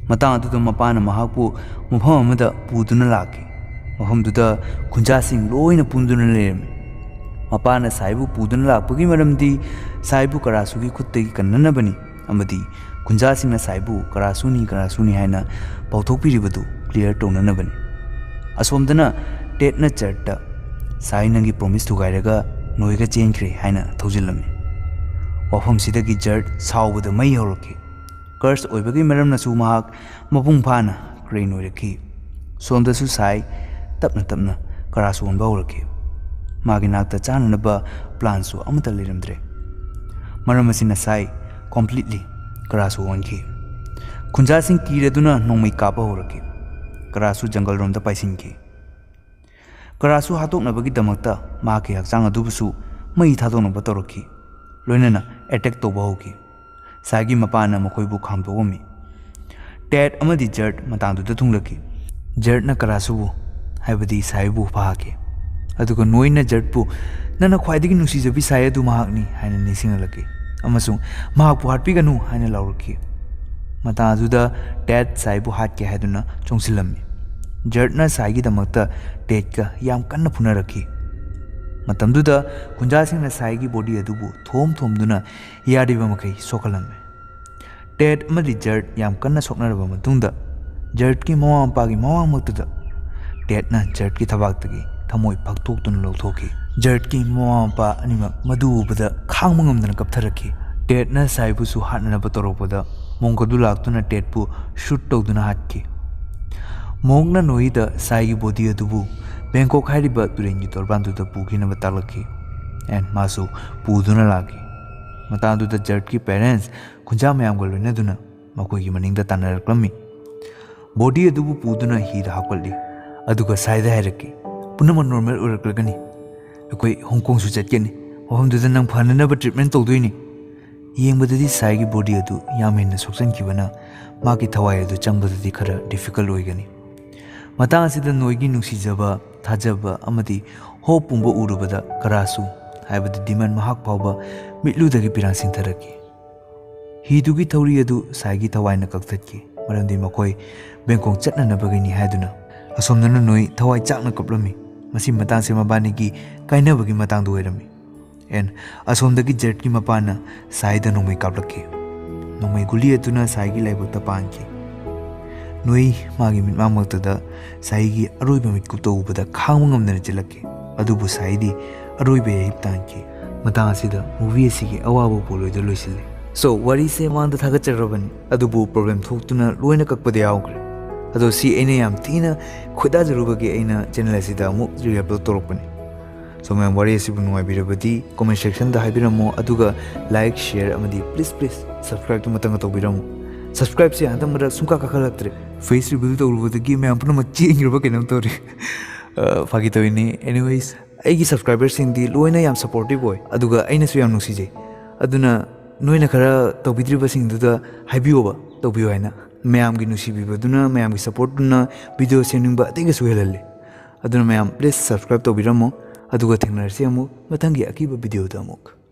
ꯃꯇꯥꯡ ꯑꯗꯨꯗ ꯃꯄꯥꯅ ꯃꯍꯥꯛꯄꯨ ꯃꯐꯝ ꯑꯃꯗ ꯄꯨꯗꯨꯅ ꯂꯥꯛꯈꯤ꯫ ꯃꯐꯝꯗꯨꯗ ꯈꯨꯟꯖꯥꯁꯤꯡ ꯂꯣꯏꯅ ꯄꯨꯟꯗꯨꯅ ꯂꯩꯔꯝꯃꯤ꯫ ꯃꯄꯥꯅ ꯁꯥꯏꯕꯨ ꯄꯨꯗꯨꯅ ꯂꯥꯛꯄꯒꯤ ꯃꯔꯝꯗꯤ ꯁꯥꯏꯕꯨ ꯀꯔꯥꯁꯨꯒꯤ ꯈꯨꯠꯇꯒꯤ ꯀꯟꯅꯅꯕꯅꯤ ꯑꯃꯗꯤ ꯈꯨꯟꯖꯥꯁꯤꯡꯅ ꯁꯥꯏꯕꯨ ꯀꯔꯥꯁꯨꯅꯤ, ꯀꯔꯥꯁꯨꯅꯤ ꯍꯥꯏꯅ ꯄꯥꯎꯊꯣꯛꯄꯤꯔꯤꯕꯗꯨ clear ꯇꯧꯅꯅꯕꯅꯤ꯫ ꯑꯁꯣꯝꯗꯅ ꯇꯦꯠꯅ ꯖꯔꯠꯇ, "ꯁꯥꯏ ꯅꯪꯒꯤ promise ꯊꯨꯒꯥꯏꯔꯒ ꯅꯣꯏꯒ ꯆꯦꯟꯈ꯭ꯔꯦ" ꯍꯥꯏꯅ ꯊꯧꯖꯤꯜꯂꯝꯃꯤ꯫ ꯋꯥꯐꯝꯁꯤꯗꯒꯤ ꯖꯔꯠ ꯁꯥꯎꯕꯗ ꯃꯩ ꯍꯧꯔꯛꯈꯤ꯫ Curse ꯑꯣꯏꯕꯒꯤ ꯃꯔꯝꯅꯁꯨ ꯃꯍꯥꯛ ꯃꯄꯨꯡ ꯐꯥꯅ ꯀ꯭ꯔꯦꯟ ꯑꯣꯏꯔꯛꯈꯤ꯫ ꯁꯣꯝꯗꯁꯨ ꯁꯥꯏ ꯇꯞꯅ ꯇꯞꯅ ꯀꯔꯥꯁꯨ ꯑꯣꯟꯕ ꯍꯧꯔꯛꯈꯤ꯫ ꯃꯥꯒꯤ ꯅꯥꯛꯇ ꯆꯥꯅꯅꯕ plantꯁꯨ ꯑꯃꯠꯇ ꯂꯩꯔꯝꯗ꯭ꯔꯦ꯫ ꯃꯔꯝ ꯑꯁꯤꯅ ꯁꯥꯏ completely ꯀꯔꯥꯁꯨ ꯑꯣꯟꯈꯤ꯫ ꯈꯨꯟꯖꯥꯁꯤꯡ ꯀꯤꯔꯗꯨꯅ ꯅꯣꯡꯃꯩ ꯀꯥꯞꯄ ꯍꯧꯔꯛꯈꯤ꯫ ꯀꯔꯥꯁꯨ ꯖꯪꯒꯜ ꯔꯣꯝꯗ ꯄꯥꯏꯁꯤꯟꯈꯤ꯫ ꯀꯔꯥꯁꯨ ꯍꯥꯠꯇꯣꯛꯅꯕꯒꯤꯗꯃꯛꯇ ꯃꯍꯥꯛꯀꯤ ꯍꯛꯆꯥꯡ ꯑꯗꯨꯕꯨꯁꯨ ꯃꯩ ꯊꯥꯗꯣꯛꯅꯕ ꯇꯧꯔꯛꯈꯤ꯫ ꯂꯣꯏꯅꯅ ꯑꯦꯇꯦꯛ ꯇꯧꯕ ꯍꯧꯈꯤ꯫ ꯁꯥꯏꯒꯤ ꯃꯄꯥꯅ ꯃꯈꯣꯏꯕꯨ ꯈꯥꯝꯗꯣꯛꯑꯝꯃꯤ꯫ ꯇꯦꯠ ꯑꯃꯗꯤ ꯖꯔꯠ ꯃꯇꯥꯡꯗꯨꯗ ꯊꯨꯡꯂꯛꯈꯤ꯫ ꯖꯔꯠꯅ ꯀꯔꯥꯁꯨꯕꯨ, ꯍꯥꯏꯕꯗꯤ ꯁꯥꯏꯕꯨ ꯐꯥꯈꯤ꯫ ꯑꯗꯨꯒ ꯅꯣꯏꯅ ꯖꯔꯠꯄꯨ "ꯅꯪꯅ ꯈ꯭ꯋꯥꯏꯗꯒꯤ ꯅꯨꯡꯁꯤꯖꯕꯤ ꯁꯥꯏ ꯑꯗꯨ ꯃꯍꯥꯛꯅꯤ" ꯍꯥꯏꯅ ꯅꯤꯡꯁꯤꯡꯍꯜꯂꯛꯈꯤ ꯑꯃꯁꯨꯡ "ꯃꯍꯥꯛꯄꯨ ꯍꯥꯠꯄꯤꯒꯅꯨ" ꯍꯥꯏꯅ ꯂꯥꯎꯔꯛꯈꯤ꯫ ꯃꯇꯥꯡ ꯑꯗꯨꯗ ꯇꯦꯠ ꯁꯥꯏꯕꯨ ꯍꯥꯠꯀꯦ ꯍꯥꯏꯗꯨꯅ ꯆꯣꯡꯁꯤꯜꯂꯝꯃꯤ꯫ ꯖꯔꯠꯅ ꯁꯥꯏꯒꯤꯗꯃꯛꯇ ꯇꯦꯠꯀ ꯌꯥꯝ ꯀꯟꯅ ꯐꯨꯅꯔꯛꯈꯤ꯫ ꯃꯇꯝꯗꯨꯗ ꯈꯨꯟꯖꯥꯁꯤꯡꯅ ꯁꯥꯏꯒꯤ ꯕꯣꯗꯤ ꯑꯗꯨꯕꯨ ꯊꯣꯝ ꯊꯣꯝꯗꯨꯅ ꯌꯥꯔꯤꯕ ꯃꯈꯩ ꯁꯣꯛꯍꯜꯂꯝꯃꯤ꯫ ꯇꯦꯠ ꯑꯃꯗꯤ ꯖꯔꯠ ꯌꯥꯝ ꯀꯟꯅ ꯁꯣꯛꯅꯔꯕ ꯃꯇꯨꯡꯗ, ꯖꯔꯠꯀꯤ ꯃꯃꯥ ꯃꯄꯥꯒꯤ ꯃꯃꯥꯡꯃꯛꯇꯨꯗ ꯇꯦꯠꯅ ꯖꯔꯠꯀꯤ ꯊꯕꯥꯛꯇꯒꯤ ꯊꯃꯣꯏ ꯐꯥꯛꯇꯣꯛꯇꯨꯅ ꯂꯧꯊꯣꯛꯈꯤ꯫ ꯖꯔꯠꯀꯤ ꯃꯃꯥ ꯃꯄꯥ ꯑꯅꯤꯃꯛ ꯃꯗꯨ ꯎꯕꯗ ꯈꯥꯡꯕ ꯉꯝꯗꯅ ꯀꯞꯊꯔꯛꯈꯤ꯫ ꯇꯦꯠꯅ ꯁꯥꯏꯕꯨꯁꯨ ꯍꯥꯠꯅꯅꯕ ꯇꯧꯔꯛꯄꯗ, ꯃꯣꯡꯛ ꯑꯗꯨ ꯂꯥꯛꯇꯨꯅ ꯇꯦꯠꯄꯨ ꯁꯨꯠ ꯇꯧꯗꯨꯅ ꯍꯥꯠꯈꯤ꯫ ꯃꯣꯡꯛꯅ ꯅꯣꯏꯗ ꯁꯥꯏꯒꯤ ꯕꯣꯗꯤ ꯑꯗꯨꯕꯨ ꯕꯦꯡꯀꯣꯛ ꯍꯥꯏꯔꯤꯕ ꯇꯨꯔꯦꯟꯒꯤ ꯇꯣꯔꯕꯥꯟꯗꯨꯗ ꯄꯨꯈꯤꯅꯕ ꯇꯥꯛꯂꯛꯈꯤ꯫ ꯑꯦꯟ ꯃꯥꯁꯨ ꯄꯨꯗꯨꯅ ꯂꯥꯛꯈꯤ꯫ ꯃꯇꯥꯡꯗꯨꯗ ꯖꯔꯠꯀꯤ ꯄꯦꯔꯦꯟꯁ ꯈꯨꯟꯖꯥ ꯃꯌꯥꯝꯒ ꯂꯣꯏꯅꯗꯨꯅ ꯃꯈꯣꯏꯒꯤ ꯃꯅꯤꯡꯗ ꯇꯥꯟꯅꯔꯛꯂꯝꯃꯤ꯫ ꯕꯣꯗꯤ ꯑꯗꯨꯕꯨ ꯄꯨꯗꯨꯅ ꯍꯤꯗ ꯍꯥꯞꯀꯠꯂꯤ꯫ ꯑꯗꯨꯒ ꯁꯥꯏꯗ ꯍꯥꯏꯔꯛꯈꯤ, "ꯄꯨꯝꯅꯃꯛ ꯅꯣꯔꯃꯦꯜ ꯑꯣꯏꯔꯛꯂꯒꯅꯤ꯫ ꯑꯩꯈꯣꯏ ꯍꯣꯡꯀꯣꯡꯁꯨ ꯆꯠꯀꯅꯤ꯫ ꯃꯐꯝꯗꯨꯗ ꯅꯪ ꯐꯅꯅꯕ ꯇ꯭ꯔꯤꯠꯃꯦꯟ ꯇꯧꯗꯣꯏꯅꯤ꯫" ꯌꯦꯡꯕꯗꯗꯤ ꯁꯥꯏꯒꯤ ꯕꯣꯗꯤ ꯑꯗꯨ ꯌꯥꯝ ꯍꯦꯟꯅ ꯁꯣꯛꯆꯟꯈꯤꯕꯅ ꯃꯥꯒꯤ ꯊꯋꯥꯏ ꯑꯗꯨ ꯆꯪꯕꯗꯗꯤ ꯈꯔ ꯗꯤꯐꯤꯀꯜꯠ ꯑꯣꯏꯒꯅꯤ꯫ ꯃꯇꯥꯡ ꯑꯁꯤꯗ ꯅꯣꯏꯒꯤ ꯅꯨꯡꯁꯤꯖꯕ, ꯊꯥꯖꯕ ꯑꯃꯗꯤ ꯍꯣꯞ ꯄꯨꯝꯕ ꯎꯔꯨꯕꯗ ꯀꯔꯥꯁꯨ, ꯍꯥꯏꯕꯗꯤ ꯗꯤꯃꯟ, ꯃꯍꯥꯛ ꯐꯥꯎꯕ ꯃꯤꯠꯂꯨꯗꯒꯤ ꯄꯤꯔꯥꯡ ꯁꯤꯡꯊꯔꯛꯈꯤ꯫ ꯍꯤꯗꯨꯒꯤ ꯊꯧꯔꯤ ꯑꯗꯨ ꯁꯥꯏꯒꯤ ꯊꯋꯥꯏꯅ ꯀꯛꯊꯠꯈꯤ, ꯃꯔꯝꯗꯤ ꯃꯈꯣꯏ ꯕꯦꯡꯀꯣꯛ ꯆꯠꯅꯅꯕꯒꯤꯅꯤ ꯍꯥꯏꯗꯨꯅ꯫ ꯑꯁꯣꯝꯗꯅ ꯅꯣꯏ ꯊꯋꯥꯏ ꯆꯥꯛꯅ ꯀꯞꯂꯝꯃꯤ꯫ ꯃꯁꯤ ꯃꯇꯥꯡꯁꯦ ꯃꯕꯥꯅꯤꯒꯤ ꯀꯥꯏꯅꯕꯒꯤ ꯃꯇꯥꯡꯗ ꯑꯣꯏꯔꯝꯃꯤ꯫ ꯑꯦꯟ ꯑꯁꯣꯝꯗꯒꯤ ꯖꯔꯠꯀꯤ ꯃꯄꯥꯅ ꯁꯥꯏꯗ ꯅꯣꯡꯃꯩ ꯀꯥꯞꯂꯛꯈꯤ꯫ ꯅꯣꯡꯃꯩ ꯒꯨꯂꯤ ꯑꯗꯨꯅ ꯁꯥꯏꯒꯤ ꯂꯥꯏꯕꯛꯇ ꯄꯥꯟꯈꯤ꯫ ꯅꯣꯏ ꯃꯥꯒꯤ ꯃꯤꯠꯃꯥꯡꯃꯛꯇꯗ ꯁꯥꯏꯒꯤ ꯑꯔꯣꯏꯕ ꯃꯤꯠꯀꯨꯞꯇ ꯎꯕꯗ ꯈꯥꯡꯕ ꯉꯝꯗꯅ ꯆꯦꯜꯂꯛꯈꯤ꯫ ꯑꯗꯨꯕꯨ ꯁꯥꯏꯗꯤ ꯑꯔꯣꯏꯕ ꯌꯥꯍꯤꯞ ꯇꯥꯟꯈꯤ꯫ ꯃꯇꯥꯡ ꯑꯁꯤꯗ movie ꯑꯁꯤꯒꯤ ꯑꯋꯥꯕ ꯄꯣꯠꯂꯣꯏꯗ ꯂꯣꯏꯁꯤꯜꯂꯤ꯫ So, ꯋꯥꯔꯤꯁꯦ ꯃꯃꯥꯡꯗ ꯊꯥꯒꯠꯆꯈ꯭ꯔꯕꯅꯤ, ꯑꯗꯨꯕꯨ ꯄ꯭ꯔꯣꯕ꯭ꯂꯦꯝ ꯊꯣꯛꯇꯨꯅ ꯂꯣꯏꯅ ꯀꯛꯄꯗ ꯌꯥꯎꯈ꯭ꯔꯦ꯫ ꯑꯗꯣ ꯁꯤ ꯑꯩꯅ ꯌꯥꯝ ꯊꯤꯅ ꯈꯣꯏꯗꯥꯖꯔꯨꯕꯒꯤ ꯑꯩꯅ ꯆꯦꯅꯦꯜ ꯑꯁꯤꯗ ꯑꯃꯨꯛ ꯔꯤꯑꯞꯂꯣꯗ ꯇꯧꯔꯛꯄꯅꯤ꯫ So, ꯃꯌꯥꯝ, ꯋꯥꯔꯤ ꯑꯁꯤꯕꯨ ꯅꯨꯡꯉꯥꯏꯕꯤꯔꯕꯗꯤ ꯀꯣꯃꯦꯟ ꯁꯦꯛꯁꯟꯗ ꯍꯥꯏꯕꯤꯔꯝꯃꯣ, ꯑꯗꯨꯒ ꯂꯥꯏꯛ, ꯁꯤꯌꯔ ꯑꯃꯗꯤ please, please subscribe ꯇꯨ ꯃꯇꯪꯒ ꯇꯧꯕꯤꯔꯝꯃꯣ꯫ Subscribeꯁꯦ ꯍꯟꯗꯛ ꯃꯔꯛ ꯁꯨꯡꯀꯥ ꯀꯥꯈꯠꯂꯛꯇ꯭ꯔꯦ꯫ Face reveal ꯇꯧꯔꯨꯕꯗꯒꯤ ꯃꯌꯥꯝ ꯄꯨꯝꯅꯃꯛ ꯆꯦꯟꯈ꯭ꯔꯕ ꯀꯩꯅꯣꯝ ꯇꯧꯔꯤ꯫ ꯑ, ꯐꯥꯒꯤ ꯇꯧꯔꯤꯅꯤ꯫ Anyways, ꯑꯩꯒꯤ subscriberꯁꯤꯡꯗꯤ ꯂꯣꯏꯅ ꯌꯥꯝ supportive ꯑꯣꯏ, ꯑꯗꯨꯒ ꯑꯩꯅꯁꯨ ꯌꯥꯝ ꯅꯨꯡꯁꯤꯖꯩ꯫ ꯑꯗꯨꯅ ꯅꯣꯏꯅ ꯈꯔ ꯇꯧꯕꯤꯗ꯭ꯔꯤꯕꯁꯤꯡꯗꯨꯗ ꯍꯥꯏꯕꯤꯌꯣꯕ, ꯇꯧꯕꯤꯌꯨ ꯍꯥꯏꯅ꯫ ꯃꯌꯥꯝꯒꯤ ꯅꯨꯡꯁꯤꯕꯤꯕꯗꯨꯅ, ꯃꯌꯥꯝꯒꯤ supportꯇꯨꯅ video ꯁꯦꯝꯅꯤꯡꯕ ꯑꯇꯩꯒꯁꯨ ꯍꯦꯜꯍꯜꯂꯤ꯫ ꯑꯗꯨꯅ ꯃꯌꯥꯝ please subscribe ꯇꯧꯕꯤꯔꯝꯃꯣ, ꯑꯗꯨꯒ ꯊꯦꯡꯅꯔꯁꯤ ꯑꯃꯨꯛ ꯃꯊꯪꯒꯤ ꯑꯀꯤꯕ videoꯗ ꯑꯃꯨꯛ꯫